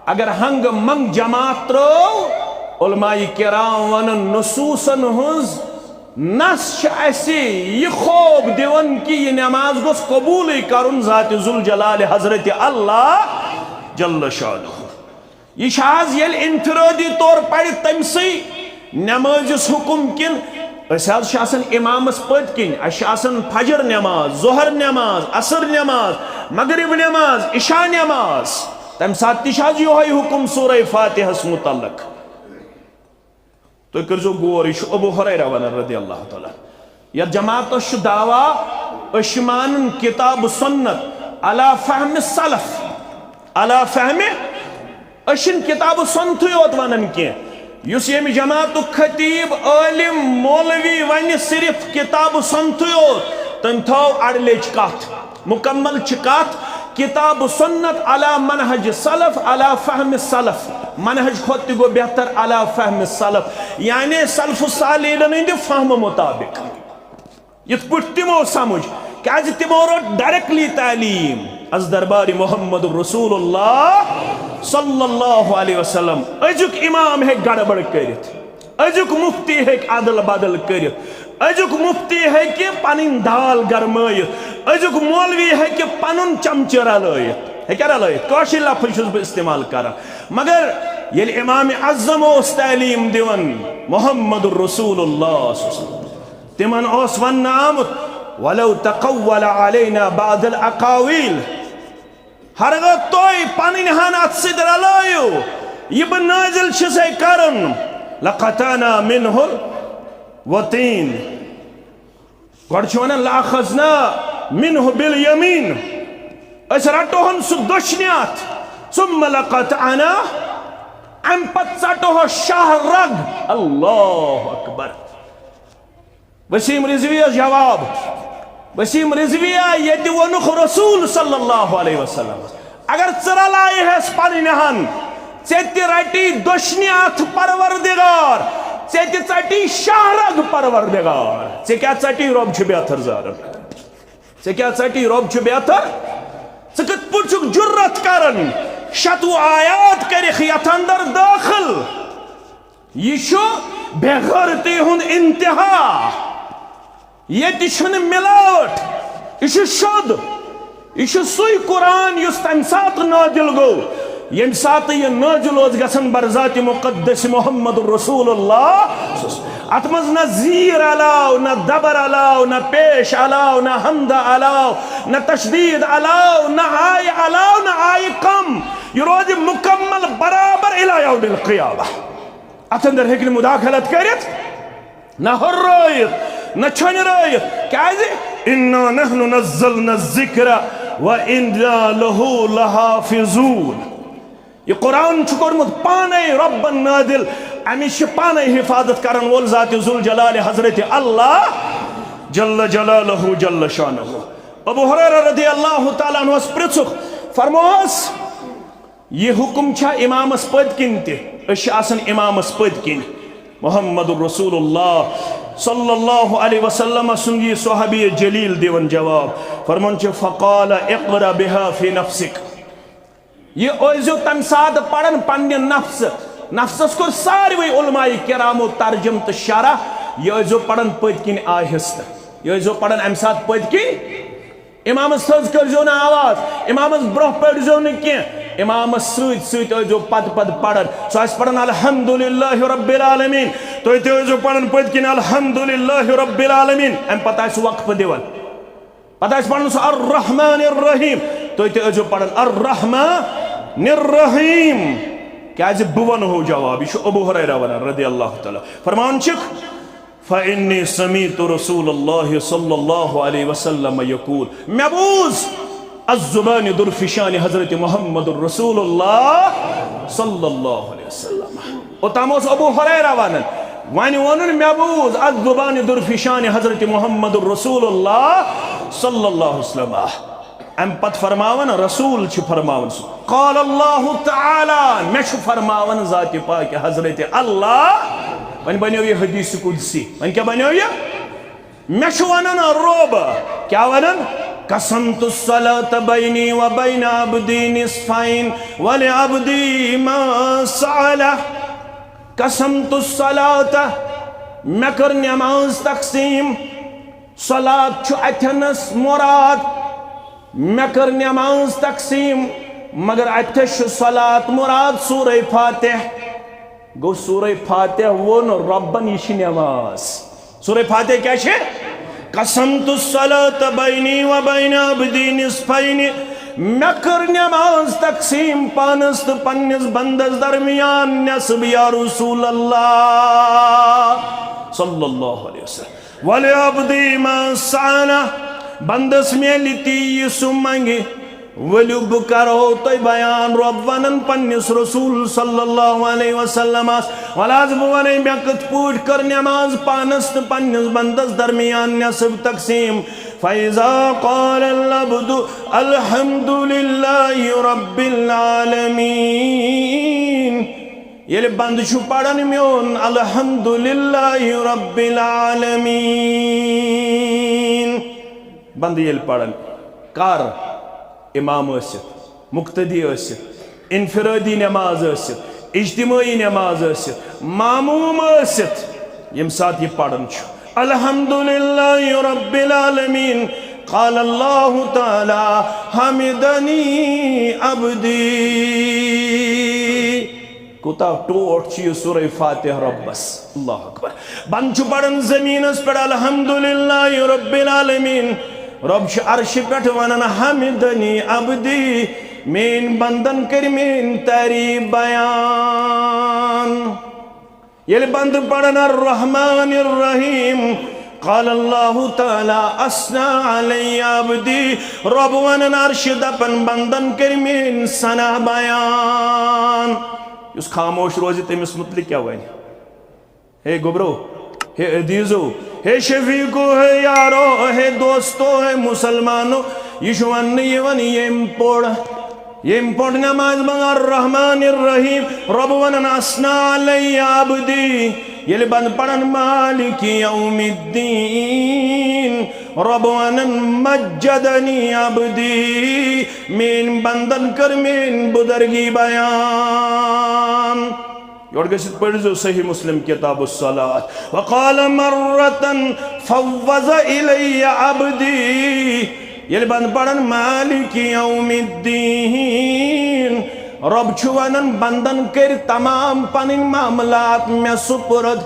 اگر ہنگہٕ منگ جماعت ترٲو، علماء کرام ونن نصوصن ہٕنٛز نص چھِ اَسہِ یہِ خوب دِوان کہِ یہِ نماز گوٚژھ قبوٗلٕے کرُن ذاتِ ذوالجلال حضرتِ اللہ جل شانہ۔ یہِ چھِ حظ ییٚلہِ انفرٲدی طور پرِ تٔمۍ سٕے نمٲزِس حُکم کِنہٕ أسۍ حظ چھِ آسان امامس پٔتۍ کِنۍ، اَسہِ چھِ آسان فجر نٮ۪ماز، ظہر نٮ۪ماز، عصر نٮ۪ماز، مغرب نٮ۪ماز، عشاء نٮ۪ماز۔ تمہِ ساتہٕ تہِ چھِ حظ یِہوٚے حُکم سورہ فاتحس متعلق۔ تُہۍ کٔرۍزیو غور، یہِ چھُ ابو ہریرہ ونان رضی اللہ تعالیٰ عنہ۔ یتھ جماعتس چھُ دعویٰ، أسۍ چھِ مانان کتاب و سنت علی فہم سلف، علی فہم، أسۍ چھِنہٕ کتاب و سنتھٕے یوت ونان کینٛہہ۔ یُس ییٚمہِ جماعتُک خطیب، عٲلم، مولوی ونہِ صرف کتاب و سنتھٕے یوت، تٔمۍ تھٲو اڑلیٚچ کتھ۔ مکمل چھِ کتھ کتاب و سنت علی منہج سلف علی فہم سلف، منہج کھۄتہٕ تہِ گوٚو بہتر علی فہم سلف، یعنی سلف صالحینن ہٕنٛدِ فہمہٕ مطابق، یِتھ پٲٹھۍ تِمو سمجھ، کیازِ تِمو رٔٹ ڈائریکٹلی تعلیم از دربار محمد رسول اللہ صلی اللہ علیہ وسلم۔ أزیُک امام ہیٚکہِ گڑبڑ کٔرِتھ، أزیُک مفتی ہیٚکہِ ادل بدل کٔرِتھ، أزیُک مفتی ہیٚکہِ پنٕنۍ دال گرمٲیِتھ، أزیُک مولوی ہیٚکہِ پنُن چمچہٕ رلٲیِتھ۔ ہیٚکیٛاہ رلٲیِتھ؟ کٲشِر لفظ چھُس بہٕ استعمال کران۔ مگر ییٚلہِ امام اعظم اوس تعلیٖم دِوان، محمد رسول اللہ صلی اللہ علیہ وسلم، تِمن اوس وننہٕ آمُت، "ولو تقول علینا بعض الاقاویل"، ہرگاہ تُہۍ پنٕنۍ ہن اتھ سۭتۍ رلٲیِو، یہِ بہٕ نٲزِل چھُسے کران، "لقطعنا منه الوتین"۔ گۄڈٕ چھُ ونان، "لأخذنا منه بالیمین"، أسۍ رٹہون سُہ دٔچھنہِ اتھ، "ثم لقطعنا"، امہِ پتہٕ ژٹہوس شاہ رگ۔ اللہ اکبر۔ وسیم رضویس جواب، وسیم رضویہ، ییٚتہِ ووٚنُکھ رسول صلی اللہ علیہ وسلم، اگر ژٕ رلایہِ ہس پنٕنۍ ہن، ژےٚ تہِ رٹی دٔچھنہِ اتھ پروردگار، ژےٚ تہِ ژٹی شاہ رگ پروردگار، ژےٚ کیٛاہ ژٹی؟ رۄب چھُ بہتر زانان۔ ژےٚ کیٛاہ ژٹی؟ رۄب چھُ بہتر۔ ژٕ کِتھ پٲٹھۍ چھُکھ جُرت کران شتوُہ آیات کٔرِکھ یتھ اندر دٲخل؟ یہِ چھُ بے غیرتی ہُنٛد انتہا۔ ییٚتہِ چھُنہٕ ملاوٹ، یہِ چھُ شوٚد۔ یہِ چھُ سُے قرآن یُس تَمہِ ساتہٕ نٲزِل گوٚو، ییٚمہِ ساتہٕ یہِ نٲزِل اوس گژھان برذات مقدس محمد رسول اللہ۔ اتھ منٛز نہ زیٖر علاو، نہ دبر علاو، نہ پیش علاو، نہ ہمدہ علاو، نہ تشدید علاو، نہ آیہِ علاو، نہ آیہِ کم۔ یہِ روزِ مکمل برابر الی یوم القیامہ۔ اتھ اندر ہیٚکہِ نہٕ مداخلت کٔرِتھ، نہ ہُررٲیِتھ، نہ چھۄنرٲیِتھ۔ کیازِ؟ "انا نحن نزلنا الذکر وانا لہ لحافظون"۔ یہِ قرآن چھُ کوٚرمُت پانے رۄبن نٲزِل، امِچ چھِ پانے حفاظت کرن وول ذات ذوالجلال حضرت اللہ جل جلالہ جل شانہ۔ ابو ہریرہ رضی اللہ تعالیٰ عنہس پرژھُکھ، فرموہس، یہِ حُکم چھا امامس پٔتۍ کِنۍ تہِ؟ أسۍ چھِ آسان امامس پٔتۍ کِنۍ۔ محمد رسول اللہ صلی اللہ علیہ وسلم سُنٛد یہِ صحابی جلیل دِوان جواب، فرمان چھُ، "فقال اقرأ بها في نفسك"، یہِ ٲسۍزیو تمہِ ساتہٕ پران پننہِ نفسہٕ۔ نفسس کوٚر ساروٕے علماء کرامو ترجم تہٕ شرح، یہِ ٲسۍزیو پران پٔتۍ کِنۍ آہستہٕ، یہِ ٲسۍزیو پران امہِ ساتہٕ پٔتۍ کِنۍ۔ امامس تھٔز کٔرزیو نہٕ آواز، امامس برونٛہہ پٔرزیو نہٕ کینٛہہ، امامس سۭتۍ سۭتۍ ٲسۍزیو پتہٕ پتہٕ پران۔ سُہ آسہِ پران الحمدللہ رب العالمین، تُہۍ تہِ ٲسۍزیو پران پٔتۍ کِنۍ الحمدللہ رب العالمین، امہِ پتہٕ آسہِ وقفہٕ دِوان۔ پتہٕ آسہِ پران سُہ الرحمن الرحیم، تُہۍ تہِ ٲسۍزیو پران الرحمن الرحیم۔ کیازِ؟ بہٕ ونہو جواب، یہِ چھُ ابو ہریرہ ونان رضی اللہ تعالیٰ۔ فرمان چھُکھ، "فإني سمعت رسول الله صلى الله عليه وسلم يقول"، مےٚ بوٗز الزبان درفشان حضرت محمد رسول اللہ صلی اللہ علیہ وسلم۔ اوٚتام اوس ابو ہریرہ ونان، وۄنۍ ووٚنُن، مےٚ بوٗز الزبان درفشان حضرت محمد رسول اللہ صلی اللہ علیہ وسلم۔ امہِ پتہٕ فرماوان، رسول چھُ فرماوان سُہ، قال اللہ تعالیٰ، مےٚ چھُ فرماوان ذاتِ پاک حضرت اللہ۔ وۄنۍ بنیو یہِ حدیث قدسی۔ وۄنۍ کیٛاہ بنیو یہِ؟ مےٚ چھُ ونان رۄب، کیٛاہ ونان؟ قسمت الصلاة بینی و بین عبدی نصفین ولعبدی ما سألہ۔ قسمت الصلاة، مےٚ کٔر نماز تقسیٖم۔ صلات چھُ اتھنس مراد۔ مےٚ کٔر نماز تقسیٖم، مگر اتھس چھُ صلات مراد سورہ فاتح۔ گوٚو سورہ فاتح ووٚن رۄبن، یہِ چھِ نماز۔ سورہ فاتحہ کیٛاہ چھِ؟ قسمت الصلاة بینی و بین عبدی نصفین۔ مےٚ کٔر نماز تقسیٖم پانس تہٕ پننِس بندس درمیان نصف، یا رسول اللہ صلی اللہ علیہ وسلم۔ ولعبدی ما سألہ، بندس میلہِ تی یہِ سُہ منگہِ۔ ؤلِو بہٕ کرو تۄہہِ بیان، رۄب ونان پننِس رسول صلی اللہ علیہ وسلمس، وَلہٕ حظ بہٕ ونَے مےٚ کِتھ پٲٹھۍ کٔر نماز پانس تہٕ پننِس بندس درمیان نصف تقسیٖم۔ فإذا قال العبد الحمد لله رب العالمين، ییٚلہِ بندٕ چھُ پران میون الحمد للہ رب العالمین، بندٕ ییٚلہِ پران، کر؟ امام ٲسِتھ، مقتدی ٲسِتھ، انفرادی نماز ٲسِتھ، اجتماعی نماز ٲسِتھ، معموم ٲسِتھ، ییٚمہِ ساتہٕ یہِ پران چھُ، الحمد للہ رب العالمین، قال اللہ تعالی، حمدنی عبدی۔ کوٗتاہ ٹوٹھ چھُ یہِ سورہ فاتحہ رۄبس۔ اللہ اکبر۔ بنٛدٕ چھُ پران زٔمیٖنس پٮ۪ٹھ الحمدللہ رب العالمین۔ رۄب چھُ عرشہِ پٮ۪ٹھ ونان، حمدنی عبدی، میٲنۍ بندن کٔرۍ میٲنۍ تعریٖف بیان۔ ییٚلہِ بنٛدٕ پران الرحمن الرحیم، قال اللہ تعالی، اثنی علی عبدی، رۄب ونان عرشہِ دپان، بندن کٔرۍ میٲنۍ ثنا بیان۔ یُس خاموش روزِ، تٔمِس مُتعلِق کیٛاہ وَنہِ؟ ہے گوٚبرو، ہے عزیزو، ہے شفیقو، ہے یارو، ہے دوستو، ہے مسلمانو، یہِ چھُ وَننہٕ یِوان، ییٚمۍ پوٚر، ییٚمۍ پوٚر نمازِ منٛز الرحمن الرحیم، رۄب وَنان، اثنی علی عبدی، ییٚلہِ بنٛدٕ پران مالک یوم الدین، رۄب وَنان، مجدنی عبدی، میٲنۍ بندن کٔر میٲنۍ بُزرگی بیان۔ یورٕ گٔژھِتھ پٔرۍزیو صحیح مسلم کتاب الصلاۃ۔ وقال مرة فوض الی عبدی، ییٚلہِ بنٛدٕ پران مالک یوم الدین، رۄب چھُ ونان، بندن کٔرۍ تمام پنٕنۍ معاملات مےٚ سپرد،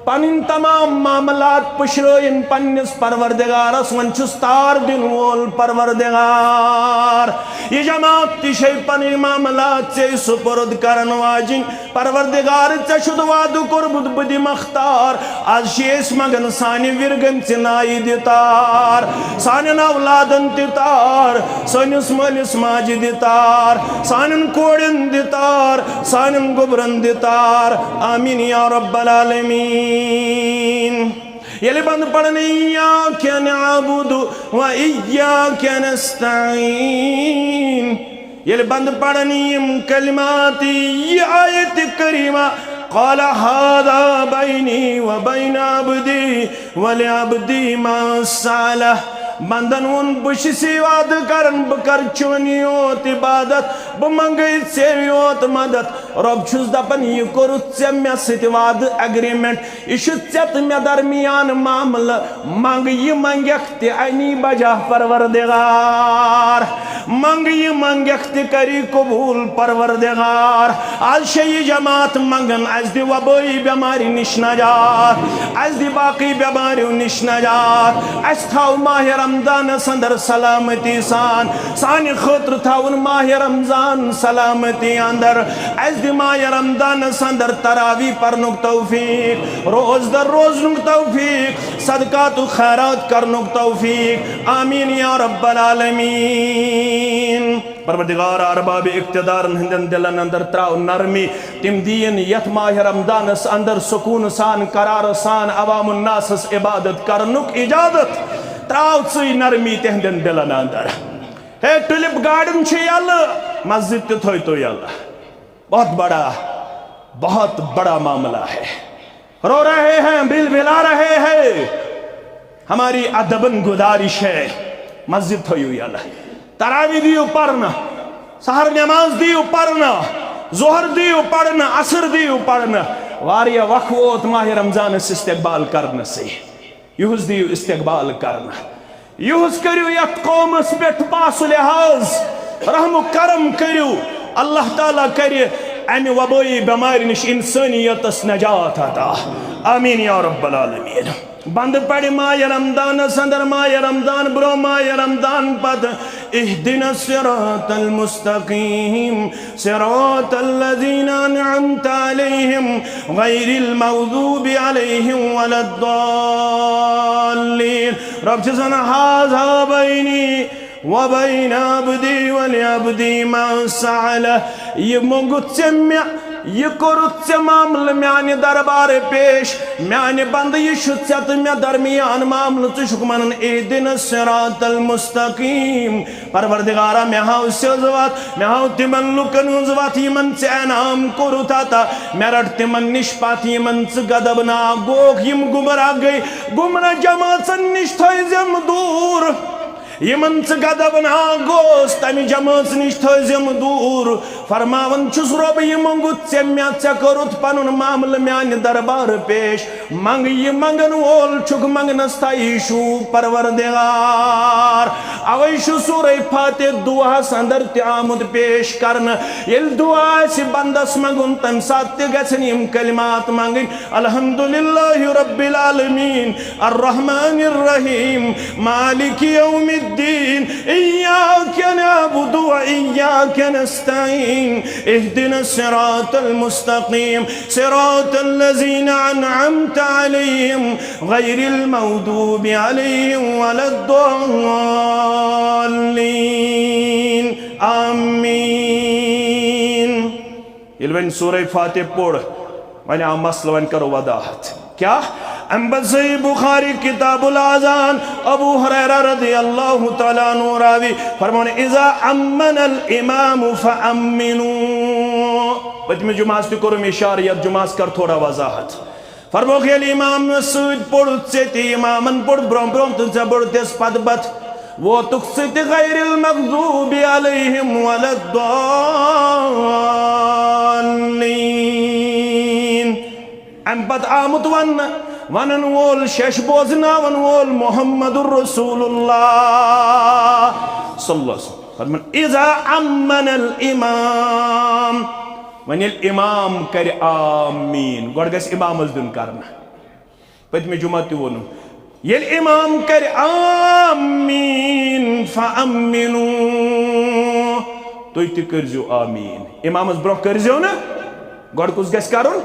پنٕنۍ تمام معاملات پُشرٲیِن پننِس پروردگارس، وۄنۍ چھُس تار دِنہٕ وول پروردگار۔ یہِ جماعت تہِ چھے پنٕنۍ معاملات ژےٚ سپرد کرن واجِنۍ۔ پروردگار، ژےٚ چھُتھ وعدٕ کوٚرمُت، بہٕ دِمکھ تار۔ از چھِ أسۍ منگان، سانہِ وِرگن ژِ نایہِ دِ تار، سانٮ۪ن اولادن تہِ تار، سٲنِس مٲلِس ماجہِ دِ تار، سانٮ۪ن کورٮ۪ن دِ تار، سانٮ۪ن گوٚبرن دِ تار۔ آمین یا رب العالمین۔ ییٚلہِ بنٛدٕ پران، ایاک نعبد و ایاک نستعین، ییٚلہِ بنٛدٕ پران یِم کلمات، یہِ آیت کریمہ، قال هذا بینی و بین عبدی ولعبدی ما سألہ۔ بندن ووٚن، بہٕ چھُس یہِ وعدٕ کران، بہٕ کرٕ چونی یوت عبادت، بہٕ منگے ژےٚ یوت مدد۔ رۄب چھُس دپان، یہِ کوٚرُتھ ژےٚ مےٚ سۭتۍ وعدٕ، ایگریمنٹ، یہِ چھُ ژےٚ تہٕ مےٚ درمیان معاملہٕ۔ منگ یہِ منگکھ تہِ انی بجا پروردگار، منگ یہِ منگکھ تہِ کری قبول پروردگار۔ از چھے یہِ جماعت منگان، اسہِ دِ وبٲیی بٮ۪مارِ نِش نجات، اسہِ دِ باقی بٮ۪ماریو نِش نجات، اسہِ تھاو ماہِ رمضانس اندر سلامتی سان، سانہِ خٲطرٕ تھاوُن ماہِ رمضان سلامتی اندر۔ اسہِ دِ ماہِ رمضانس اندر تراویح پرنُک توفیق، روزدر روزنُک توفیق، صدقات و خیرات کرنُک توفیق۔ آمین یا رب العالمین۔ پروردگار، ارباب اقتدارن ہٕنٛدٮ۪ن دِلن اندر تراو نرمی۔ تِم دِیِن یتھ ماہِ رمضانس اندر سکوٗن سان، قرار سان عوام الناسس عبادت کرنُک اجازت۔ تراو ژٕے نرمی تِہنٛدٮ۪ن دِلن اندر۔ ہے، ٹولپ گارڈن چھُ یلہٕ، مسجد تہِ تھٲوتو یلہٕ۔ بہت بڑا، بہت بڑا معاملہ ہے۔ رو رہے ہیں، بلبلا رہے ہیں۔ ہماری ادبن گزارش ہے، مسجد تھٲیِو یلہٕ۔ تراویح دِیِو پرنہٕ، سحر نماز دِیِو پرنہٕ، ظہر دِیِو پرنہٕ، عصر دِیِو پرنہٕ۔ واریاہ وق ووت ماہِ رمضانس استقبال کرنسٕے۔ یُہُس دِیِو استقبال کرنہٕ۔ یُہُس کٔرِو یتھ قومس پٮ۪ٹھ پاس و لحاظ، رحم و کرم کٔرِو۔ اللہ تعالیٰ کرِ امہِ وبٲیی بٮ۪مارِ نِش انسٲنیتس نجات عطا۔ آمین یا رب العالمین۔ بندٕ پرِ ماہِ رمضانس اندر، ماہِ رمضان برونٛہہ، ماہِ رمضان پتہٕ، اهدنا الصراط المستقيم، صراط الذين أنعمت عليهم، غير المغضوب عليهم ولا الضالين۔ رب چھُس ونان، هذا بيني وبين عبدي ولعبدي ما سأل۔ یہِ موٚنگُتھ ژےٚ مےٚ، یہِ کوٚرُتھ ژےٚ معاملہٕ میانہِ دربارٕ پیش، میانہِ بندٕ، یہِ چھُ ژےٚ تہٕ مےٚ درمیان معاملہٕ۔ ژٕ چھُکھ ونان، اهدنا الصراط المستقيم۔ پروردگارا، مےٚ ہاو سیٚز وتھ، مےٚ ہاو تِمن لُکن ہٕنٛز وتھ، یِمن ژےٚ انعام کوٚرُتھ عطا۔ مےٚ رٹ تِمن نِش پتھ، یِمن ژٕ غضبناک گوکھ، یِم گمراہ گٔے، گمراہ جمٲژن نِش تھٲیزٮ۪م دوٗر۔ یِمن ژٕ غضبناک گوس، تمہِ جمٲژ نِش تھٲیزٮ۪م دوٗر۔ فرماوان چھُس، رۄب، یہِ موٚنگُتھ ژےٚ مےٚ، ژےٚ کوٚرُتھ پنُن معاملہٕ میانہِ دربارٕ پیش۔ منگ یہِ منگن وول چھُکھ، منگنس تھایی شوٗب پروردگار۔ اوے چھُ سورہ فاتح دعاہس اندر تہِ آمُت پیش کرنہٕ۔ ییٚلہِ دعا آسہِ بندس منگُن، تمہِ ساتہٕ تہِ گژھن یِم کلمات منگٕنۍ۔ الحمد للہ رب العالمین، الرحمن الرحیم، مالک یوم الدین، ایاک نعبد و ایاک نستعین، اهدنا الصراط المستقیم، صراط الذین انعمت علیہم، غیر المغضوب علیہم ولا الضالین۔ آمین۔ ییٚلہِ وۄنۍ سورہ فاتح پوٚر، وۄنۍ آو مسلہٕ، وۄنۍ کرو وضاحت۔ کیٛاہ؟ اَمہِ پتہٕ صحیح بخاری کتاب الاذان، ابو ہریرہ رضی اللہ تعالیٰ عنہ راوی فرماوان، اذا امن الامام فامنوا۔ پٔتمہِ جمعہ ہس تہِ کوٚرُم اشارٕ، یتھ جمعہ ہس کر تھوڑا وضاحت۔ فرمووُکھ، ییٚلہِ امامس سۭتۍ پوٚر ژےٚ تہِ، امامن پوٚر برونٛہہ برونٛہہ تہٕ ژےٚ پوٚرتھس پتہٕ پتہٕ، ووتُکھ ژٕ تہِ غیر المغضوب علیہم ولا الضالین۔ امہِ پتہٕ آمُت وننہٕ، ونن وول، شش بوزناون وول محمد رسول اللہ صلی اللہ علیہ وسلم۔ فرمان، اذا امن الامام، وۄنۍ ییٚلہِ امام کرِ آمین، گۄڈٕ گژھِ امامس دیُن کرنہٕ۔ پٔتمہِ جمعہ تہِ ووٚنُم، ییٚلہِ امام کرِ آمین فامنو، تُہۍ تہِ کٔرزیو آمین۔ امامس برونٛہہ کٔرزیو نہٕ، گۄڈٕ کُس گژھِ کرُن؟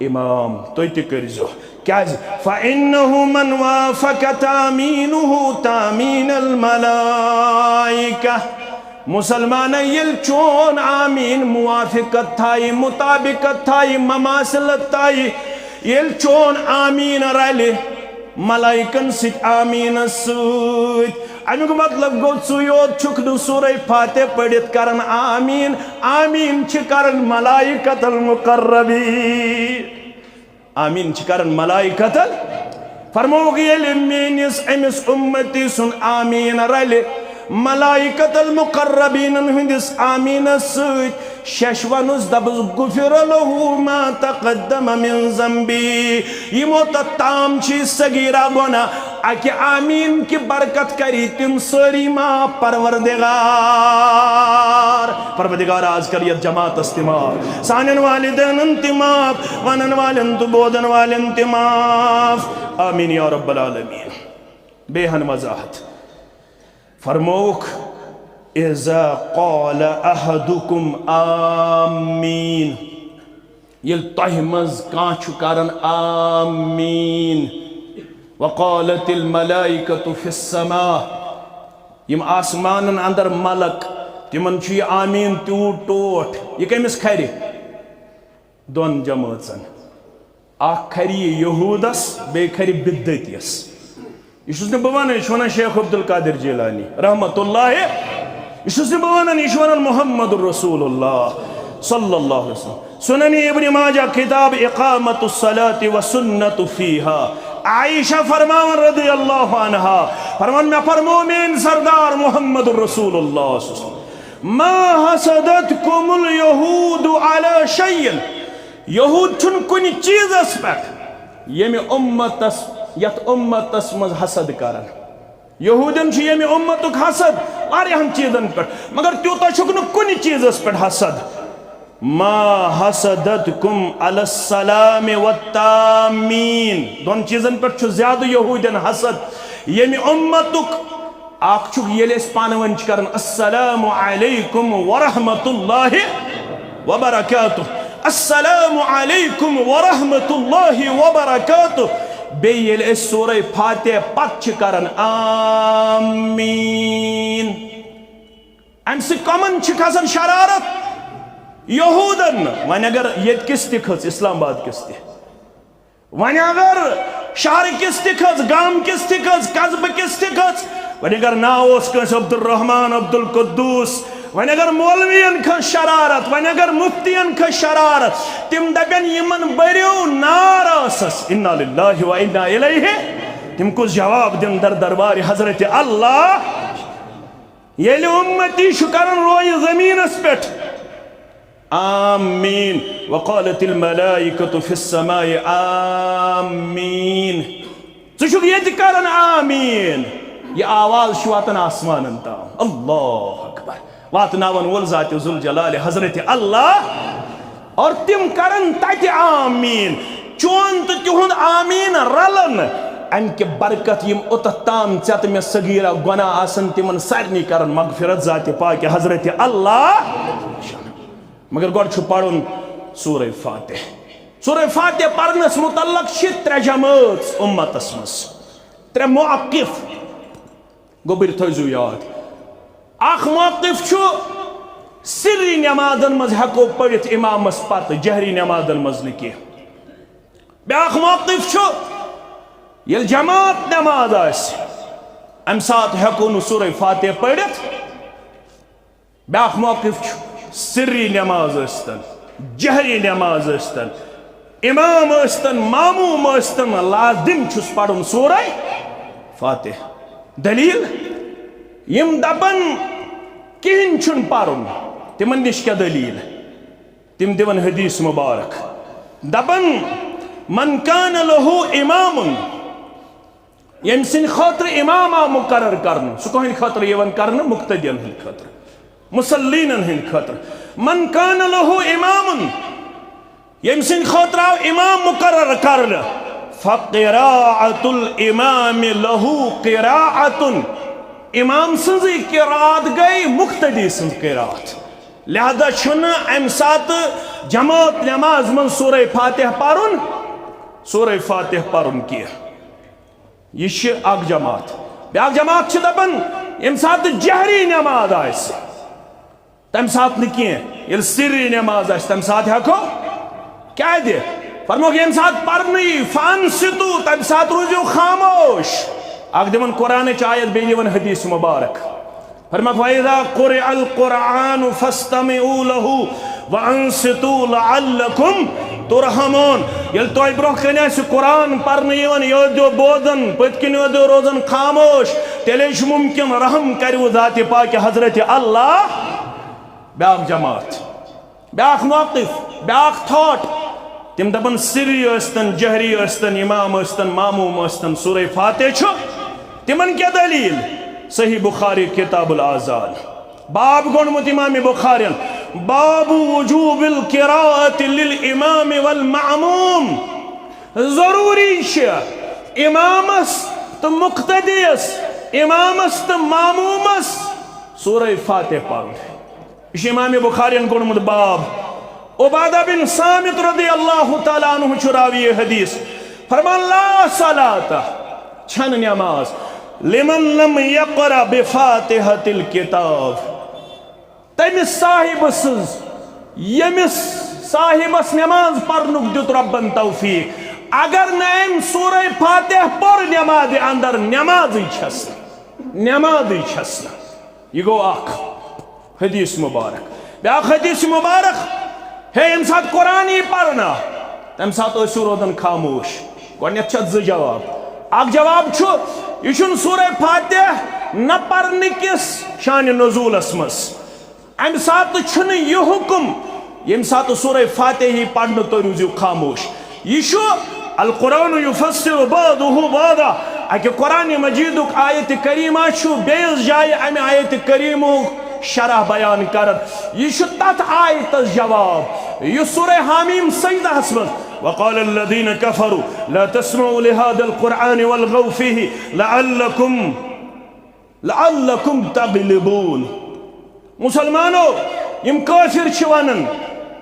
امام۔ تُہۍ تہِ کٔرزیو۔ کیازِ؟ فانہ من وافق تامینہ تامین الملائکہ۔ مسلمانہ، ییٚلہِ چون آمین موافقت تھایہِ، مطابقت تھایہِ، مماثلت تھایہِ، ییٚلہِ چون آمین رلہِ ملائکن سۭتۍ آمینس سۭتۍ، امیُک مطلب گوٚو، ژٕ یوت چھُکھ نہٕ سورہ فاتح پٔرِتھ کران آمین، آمین چھِ کران ملائکت المقربین۔ آمین چھِ کران ملائکتن۔ فرمووُکھ، ییٚلہِ میٲنِس أمِس اُمتی سُنٛد آمین رلہِ ملائکت المقربینن ہٕنٛدِس آمینس سۭتۍ، شش ونُس، دپُس، غفر لہ ما تقدم من ذنبی۔ یِمو تتھ تام چھِ صغیرہ گۄناہ، اکہِ آمین کہِ برکت کری تِم سٲری معاف، پروردگار۔ پروردگار، آز کر یتھ جماعتس تہِ معاف، سانٮ۪ن والدینن تہِ معاف، ونن والٮ۪ن تہٕ بوزن والٮ۪ن تہِ معاف۔ آمین یا رب العالمین۔ بیٚیہِ ہن وضاحت۔ فرمووُکھ، اذا قال احدکم آمین، ییٚلہِ تۄہہِ منٛز کانٛہہ چھُ کران آمین، وقالت الملائکۃ فی السماء، یِم آسمانن اندر ملک، تِمن چھُ یہِ آمین تیوٗت ٹوٹھ، یہِ کٔمِس کھرِ؟ دۄن جمٲژن۔ اکھ کھرِ یہِ یہودس، بیٚیہِ کھرِ بدعتیس۔ یہِ چھُس نہٕ بہٕ ونان، یہِ چھُ ونان شیخ عبدالقادر جیلانی رحمت اللہ، یہِ چھُس نہٕ بہٕ ونان، یہِ چھُ ونان محمد رسول اللہ صلی اللہ علیہ وسلم۔ سنن ابن ماجہ، کتاب اقامت الصلاۃ و سنت فیہا، عائشہ فرماوان رضی اللہ عنہا، فرمان، مےٚ فرموو میٲنۍ سردار محمد رسول اللہ صلی اللہ علیہ وسلم، ما حسدتکم الیہود علی شیء۔ یہود چھُنہٕ کُنہِ چیٖزس پٮ۪ٹھ ییٚمہِ اُمتس، یتھ اُمتس منٛز حسد کران۔ یہودین چھُ ییٚمہِ اُمتُک حسد، واریاہن چیٖزن پٮ۪ٹھ، مگر تیوٗتاہ چھُکھ نہٕ کُنہِ چیٖزس پٮ۪ٹھ حسد۔ ما حسدتکم علی السلام والتامین۔ دۄن چیٖزن پٮ۪ٹھ چھُ زیادٕ یہوٗدٮ۪ن حسد۔ ییٚمہِ اُمتُک اکھ چھُکھ، ییٚلہِ أسۍ پانہٕ ؤنۍ چھِ کران السلام علیکم ورحمۃ اللہ وبرکاتہ، السلام علیکم ورحمۃ اللہ وبرکاتہ، بیٚیہِ ییٚلہِ أسۍ سورہ فاتحہ پتہٕ چھِ کران آمین، امہِ سۭتۍ کمن چھِ کھسان شرارت؟ یہوٗدن۔ وۄنۍ اگر ییٚتہِ کِس تہِ کھٔژ، اسلام آباد کِس تہِ، وۄنۍ اگر شہر کِس تہِ کھٔژ، گام کِس تہِ کھٔژ، قصبہٕ کِس تہِ کھٔژ، وۄنۍ اگر ناو اوس کٲنٛسہِ عبدالرحمان، عبدالقدوس، وۄنۍ اگر مولوین کھٔژ شرارت، وۄنۍ اگر مفتین کھٔژ شرارت، تِم دپن، یِمن بٔرِو نار ٲسس۔ انا للہ و انا الیہ۔ تِم کُس جواب دِن در دربارِ حضرت اللہ؟ ییٚلہِ اُمتی چھُ کران رویہِ زٔمیٖنس پٮ۪ٹھ، آمین، وقالت الملائکۃ فی السماء، آمین۔ ژٕ چھُکھ ییٚتہِ کران آمین، یہِ آواز چھِ واتان آسمانن تام۔ اللہ اکبر۔ واتناون وول ذات ذوالجلال حضرت اللہ۔ اور تِم کرن تتہِ آمین۔ چون تہٕ تِہُنٛد آمین رلن۔ امہِ کہِ برکت یِم اوٚتتھ تام ژےٚ تہٕ مےٚ صغیرہ گۄناہ آسن، تِمن سارنٕے کرن مغفرت ذاتِ پاکِ حضرت اللہ۔ مگر گۄڈٕ چھُ پرُن سورہ فاتح۔ سورہ فاتح پرنس متعلق چھِ ترٛےٚ جمٲژ اُمتس منٛز، ترٛےٚ موقف۔ گوٚبٕرۍ تھٲیزیو یاد۔ اکھ موقف چھُ سری نمازن منٛز ہٮ۪کو پٔرِتھ امامس پتہٕ، جہری نمازن منٛز نہٕ کینٛہہ۔ بیٛاکھ موقف چھُ ییٚلہِ جماعت نماز آسہِ، امہِ ساتہٕ ہٮ۪کو نہٕ سورہ فاتح پٔرِتھ۔ بیٛاکھ موقف چھُ سری نماز ٲسۍتن، جہری نماز ٲسۍتن، امام ٲسۍتن، معموم ٲسۍتن، لازم چھُس پرُن سورہ فاتح۔ دلیل؟ یِم دپن کہین چھُنہٕ پرُن، تِمن نِش کیٛاہ دلیل؟ تِم دِوان حدیث مبارک، دپان، من کان لہ امام، ییٚمہِ سٕنٛدِ خٲطرٕ امام آو مقرر کرنہٕ، سُہ کٕہٕنٛدِ خٲطرٕ یِوان کرنہٕ؟ مقتدین ہٕنٛدِ خٲطرٕ، مصلینن ہٕنٛدِ خٲطرٕ۔ من کان لہ امام، ییٚمہِ سٕنٛدِ خٲطرٕ آو امام مقرر کرنہٕ، فقراءۃ الامام لہ قراءۃ، امام سٕنٛزٕے قراءت گٔے مقتدی سٕنٛز قراءت۔ لہذا چھُنہٕ امہِ ساتہٕ جماعت نماز منٛز سورہ فاتح پرُن، سورہ فاتح پرُن کینٛہہ۔ یہِ چھِ اکھ جماعت۔ بیٛاکھ جماعت چھِ دپان، ییٚمہِ ساتہٕ جہری نماز آسہِ، تمہِ ساتہٕ نہٕ کینٛہہ، ییٚلہِ سری نماز آسہِ، تمہِ ساتہٕ ہٮ۪کو۔ کیٛازِ؟ فرمووُکھ، ییٚمہِ ساتہٕ پرنہٕ یی، فانصتو، تمہِ ساتہٕ روٗزِو خاموش۔ اکھ دِوان قرآنٕچ آیت، بیٚیہِ دِوان حدیث مبارک۔ فرماوُکھ، وَإِذَا قُرِئَ الْقُرْآنُ فَاسْتَمِعُوا لَهُ وَأَنصِتُوا لَعَلَّكُمْ تُرْحَمُونَ۔ ییٚلہِ تۄہہِ برونٛہہ کنہِ آسہِ قرآن پرنہٕ یِوان، یہِ ٲسۍزیو بوزان، پٔتۍ کِنۍ ٲسۍزیو روزان خاموش، تیٚلے چھُ مُمکِن رحم کَرِوٕ ذاتِ پاکِ حضرت اللہ۔ بیٛاکھ جماعت، بیٛاکھ موقف، بیٛاکھ تھاٹ۔ تِم دَپَن سِرّی ٲسۍتَن، جہری ٲسۍتَن، اِمام ٲسۍتَن، ماموٗم ٲسۍتَن، سورہ فاتح چھُ۔ تِمَن کیٛاہ دٔلیٖل؟ صحیح بخاری کتاب الاذان۔ باب گوٚنڈمُت امام بخارین، باب وجوب القراءة للامام والمأموم۔ ضروٗری چھِ امامس تہٕ مقتدیس، امامس تہٕ ماموٗمس سورہ فاتح پرُن۔ یہِ چھُ امام بخارین گوٚنڈمُت باب۔ عبادہ بن صامت رضی اللہ تعالیٰ عنہ چھُ راوی حدیث۔ فرمان، لا صلاة، چھنہٕ نماز، لمن لم یقرأ بفاتحة الکتاب۔ تٔمِس صاحبہٕ سٕنٛز، ییٚمِس صاحبس نماز پرنُک دیُت رۄبن توفیق، اگر نہٕ أمۍ سورہ فاتح پوٚر نمازِ اندر، نمازٕے چھس نہٕ، نمازٕے چھس نہٕ۔ یہِ گوٚو اکھ حدیث مبارک۔ بیٛاکھ حدیث مبارک، ہے، ییٚمہِ ساتہٕ قرآن یی پرنہٕ، تَمہِ ساتہٕ ٲسِو روزان خاموش۔ گۄڈٕنٮ۪تھ چھِ اَتھ زٕ جواب۔ اکھ جواب چھُ، یہِ چھُنہٕ سورہ فاتح نہ پرنہٕ کِس شانِ نزولس منٛز۔ اَمہِ ساتہٕ چھُنہٕ یہِ حُکم، ییٚمہِ ساتہٕ سورہ فاتح یی پرنہٕ، تُہۍ روٗزِو خاموش۔ یہِ چھُ القرآن یفسر بعضہ بعضا۔ اَکہِ قرآن مجیدُک آیت کریمہ چھُ بیٚیِس جایہِ اَمہِ آیت کریمہُک شرح بیان کران۔ یہِ چھُ تتھ آیتس جواب یُس سورہ حامیم سجدہس منٛز، وقال الذين كفروا لا تسمعوا لهذا القرآن والغوا فيه لعلكم لعلكم تغلبون۔ مسلمانو، یِم کٲفِر چھِ وَنان،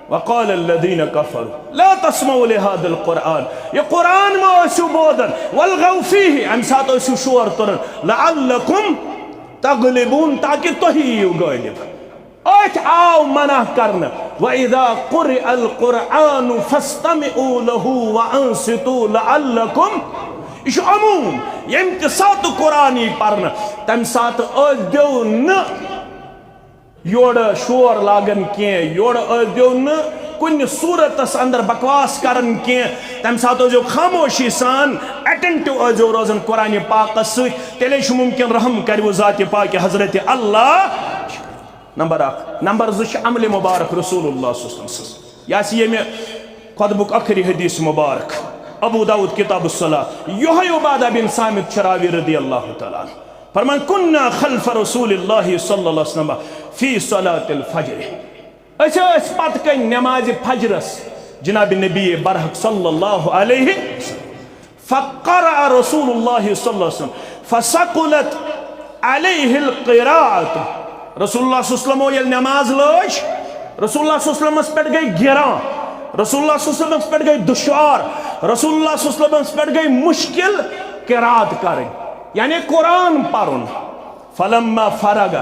وقال الذين كفروا لا تسمعوا لهذا القرآن، یہِ قرآن مہ ٲسِو بوزان، والغوا فيه، اَمہِ ساتہٕ ٲسِو شور تُلان، لعلكم تغلبون، تاکہِ تُہۍ یِیِو غٲلِب۔ أتھۍ آو منع کرنہٕ، وإذا قرئ القرآن فاستمعوا له وأنصتوا لعلكم، یہِ چھُ عموم، ییٚمہِ تہِ ساتہٕ قرآن یی پرنہٕ، تَمہِ ساتہٕ ٲسۍزیو نہٕ یورٕ شور لاگان کینٛہہ، یورٕ ٲسۍزیو نہٕ کُنہِ صوٗرتس اندر بکواس کران کینٛہہ، تَمہِ ساتہٕ ٲسۍزیو خاموشی سان attentive ٲسۍزیو روزان قرآنِ پاکس سۭتۍ، تیٚلے چھُ مُمکِن رحم کروٕ ذاتِ پاکہِ حضرت اللہ۔ نمبر اکھ۔ نمبر زٕ چھِ عملِ مبارک رسول اللہ صلی اللہ علیہ وسلم سٕنٛز۔ یہِ آسہِ ییٚمہِ خطبُک ٲخری حدیث مبارک، ابو داؤد کتاب الصلاۃ، یِہوٚے عبادہ بن صامت چھُ راوی رضی اللہ تعالیٰ عنہ۔ فرمان، كنا خلف رسول الله صلى الله عليه وسلم في صلاة الفجر۔ أسۍ ٲسۍ پتہٕ کنۍ نمازِ فجرس جناب نبی برحق صلی اللہ علیہ وسلم۔ فقرأ رسول الله صلى الله عليه وسلم فثقلت عليه القراءة۔ رسول اللہ صلی اللہ علیہ وسلم ییٚلہِ نماز لٲج، رسول اللہ صلی اللہ علیہ وسلمس پٮ۪ٹھ گٔے گران، رسول اللہ صلی اللہ علیہ وسلمس پٮ۪ٹھ گٔے دُشوار، رسول اللہ صلی اللہ علیہ وسلمس پٮ۪ٹھ گٔے مشکل قرات کرٕنۍ، یعنی قرآن پرُن۔ فلما فرغ،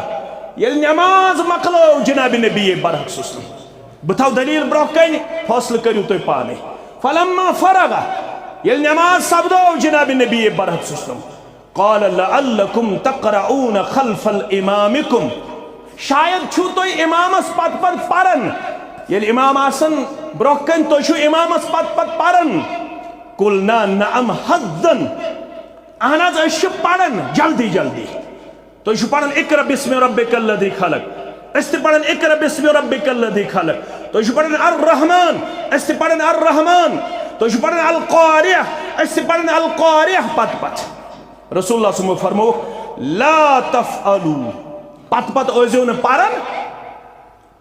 ییٚلہِ نماز مۄکلٲو جناب نبی برحق صلی اللہ علیہ وسلم، بہٕ تھاو دلیل برونٛہہ کنہِ، فٲصلہٕ کٔرِو تُہۍ پانے۔ فلما فرغ، ییٚلہِ نماز سپدٲو جناب نبی برحق صلی اللہ علیہ وسلم، قال لعلكم تقرؤون خلف الامامكم، شاید چھِو تُہۍ امامس پتہٕ پتہٕ پران، ییٚلہِ امام آسن برونٛہہ کنہِ تُہۍ چھِو امامس پتہٕ پتہٕ پران۔ قلنا نعم حظا، اہن حظ أسۍ چھِ پران جلدی جلدی۔ تُہۍ چھِو پران اقرأ باسم ربك الذي خلق، أسۍ تہِ پران اقرأ باسم ربك الذي خلق۔ تُہۍ چھِو پران الرحمن، أسۍ تہِ پران الرحمن۔ تُہۍ چھِو پران القارعة، أسۍ تہِ پران القارعة پتہٕ پتہٕ۔ رسول اللہ صلی اللہ علیہ وسلم فرموو، لا تفعلوا، پتہٕ پتہٕ ٲسۍزیو نہٕ پران،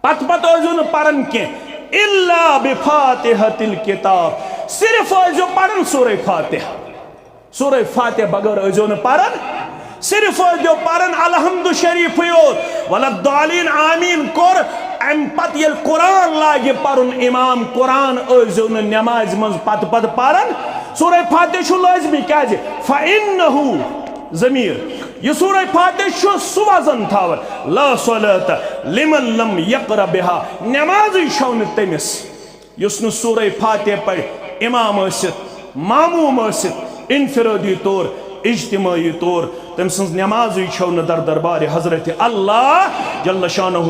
پتہٕ پتہٕ ٲسۍزیو نہٕ پران کینٛہہ، الا بفاتحة الكتاب، صرف ٲسۍزیو پران سورہ فاتحہ۔ سورہ فاتحہ بغٲر ٲسۍزیو نہٕ پران، صرف ٲسۍزیو پران الحمد شریفٕے یوت، ولا الضالین آمین کوٚر۔ امہِ پتہٕ ییٚلہِ قرآن لاگہِ پرُن امام، قرآن ٲسۍزیو نہٕ نمازِ منٛز پتہٕ پتہٕ پران۔ سورہ فاتحہ چھُ لٲزمی، کیازِ؟ فإنه، ضمیر، یہِ سورہ فاتحہ چھُ سُہ وزن تھاوان، لا صلاة لمن لم يقرأ بها، نمازٕے چھَو نہٕ تٔمِس یُس نہٕ سورہ فاتحہ پرِ، امام ٲسِتھ، ماموم ٲسِتھ، انفرادی طور، اجتماعی طور، تٔمۍ سٕنٛز نمازٕے چھَو نہٕ در دربارِ حضرت اللہ جل شانہ۔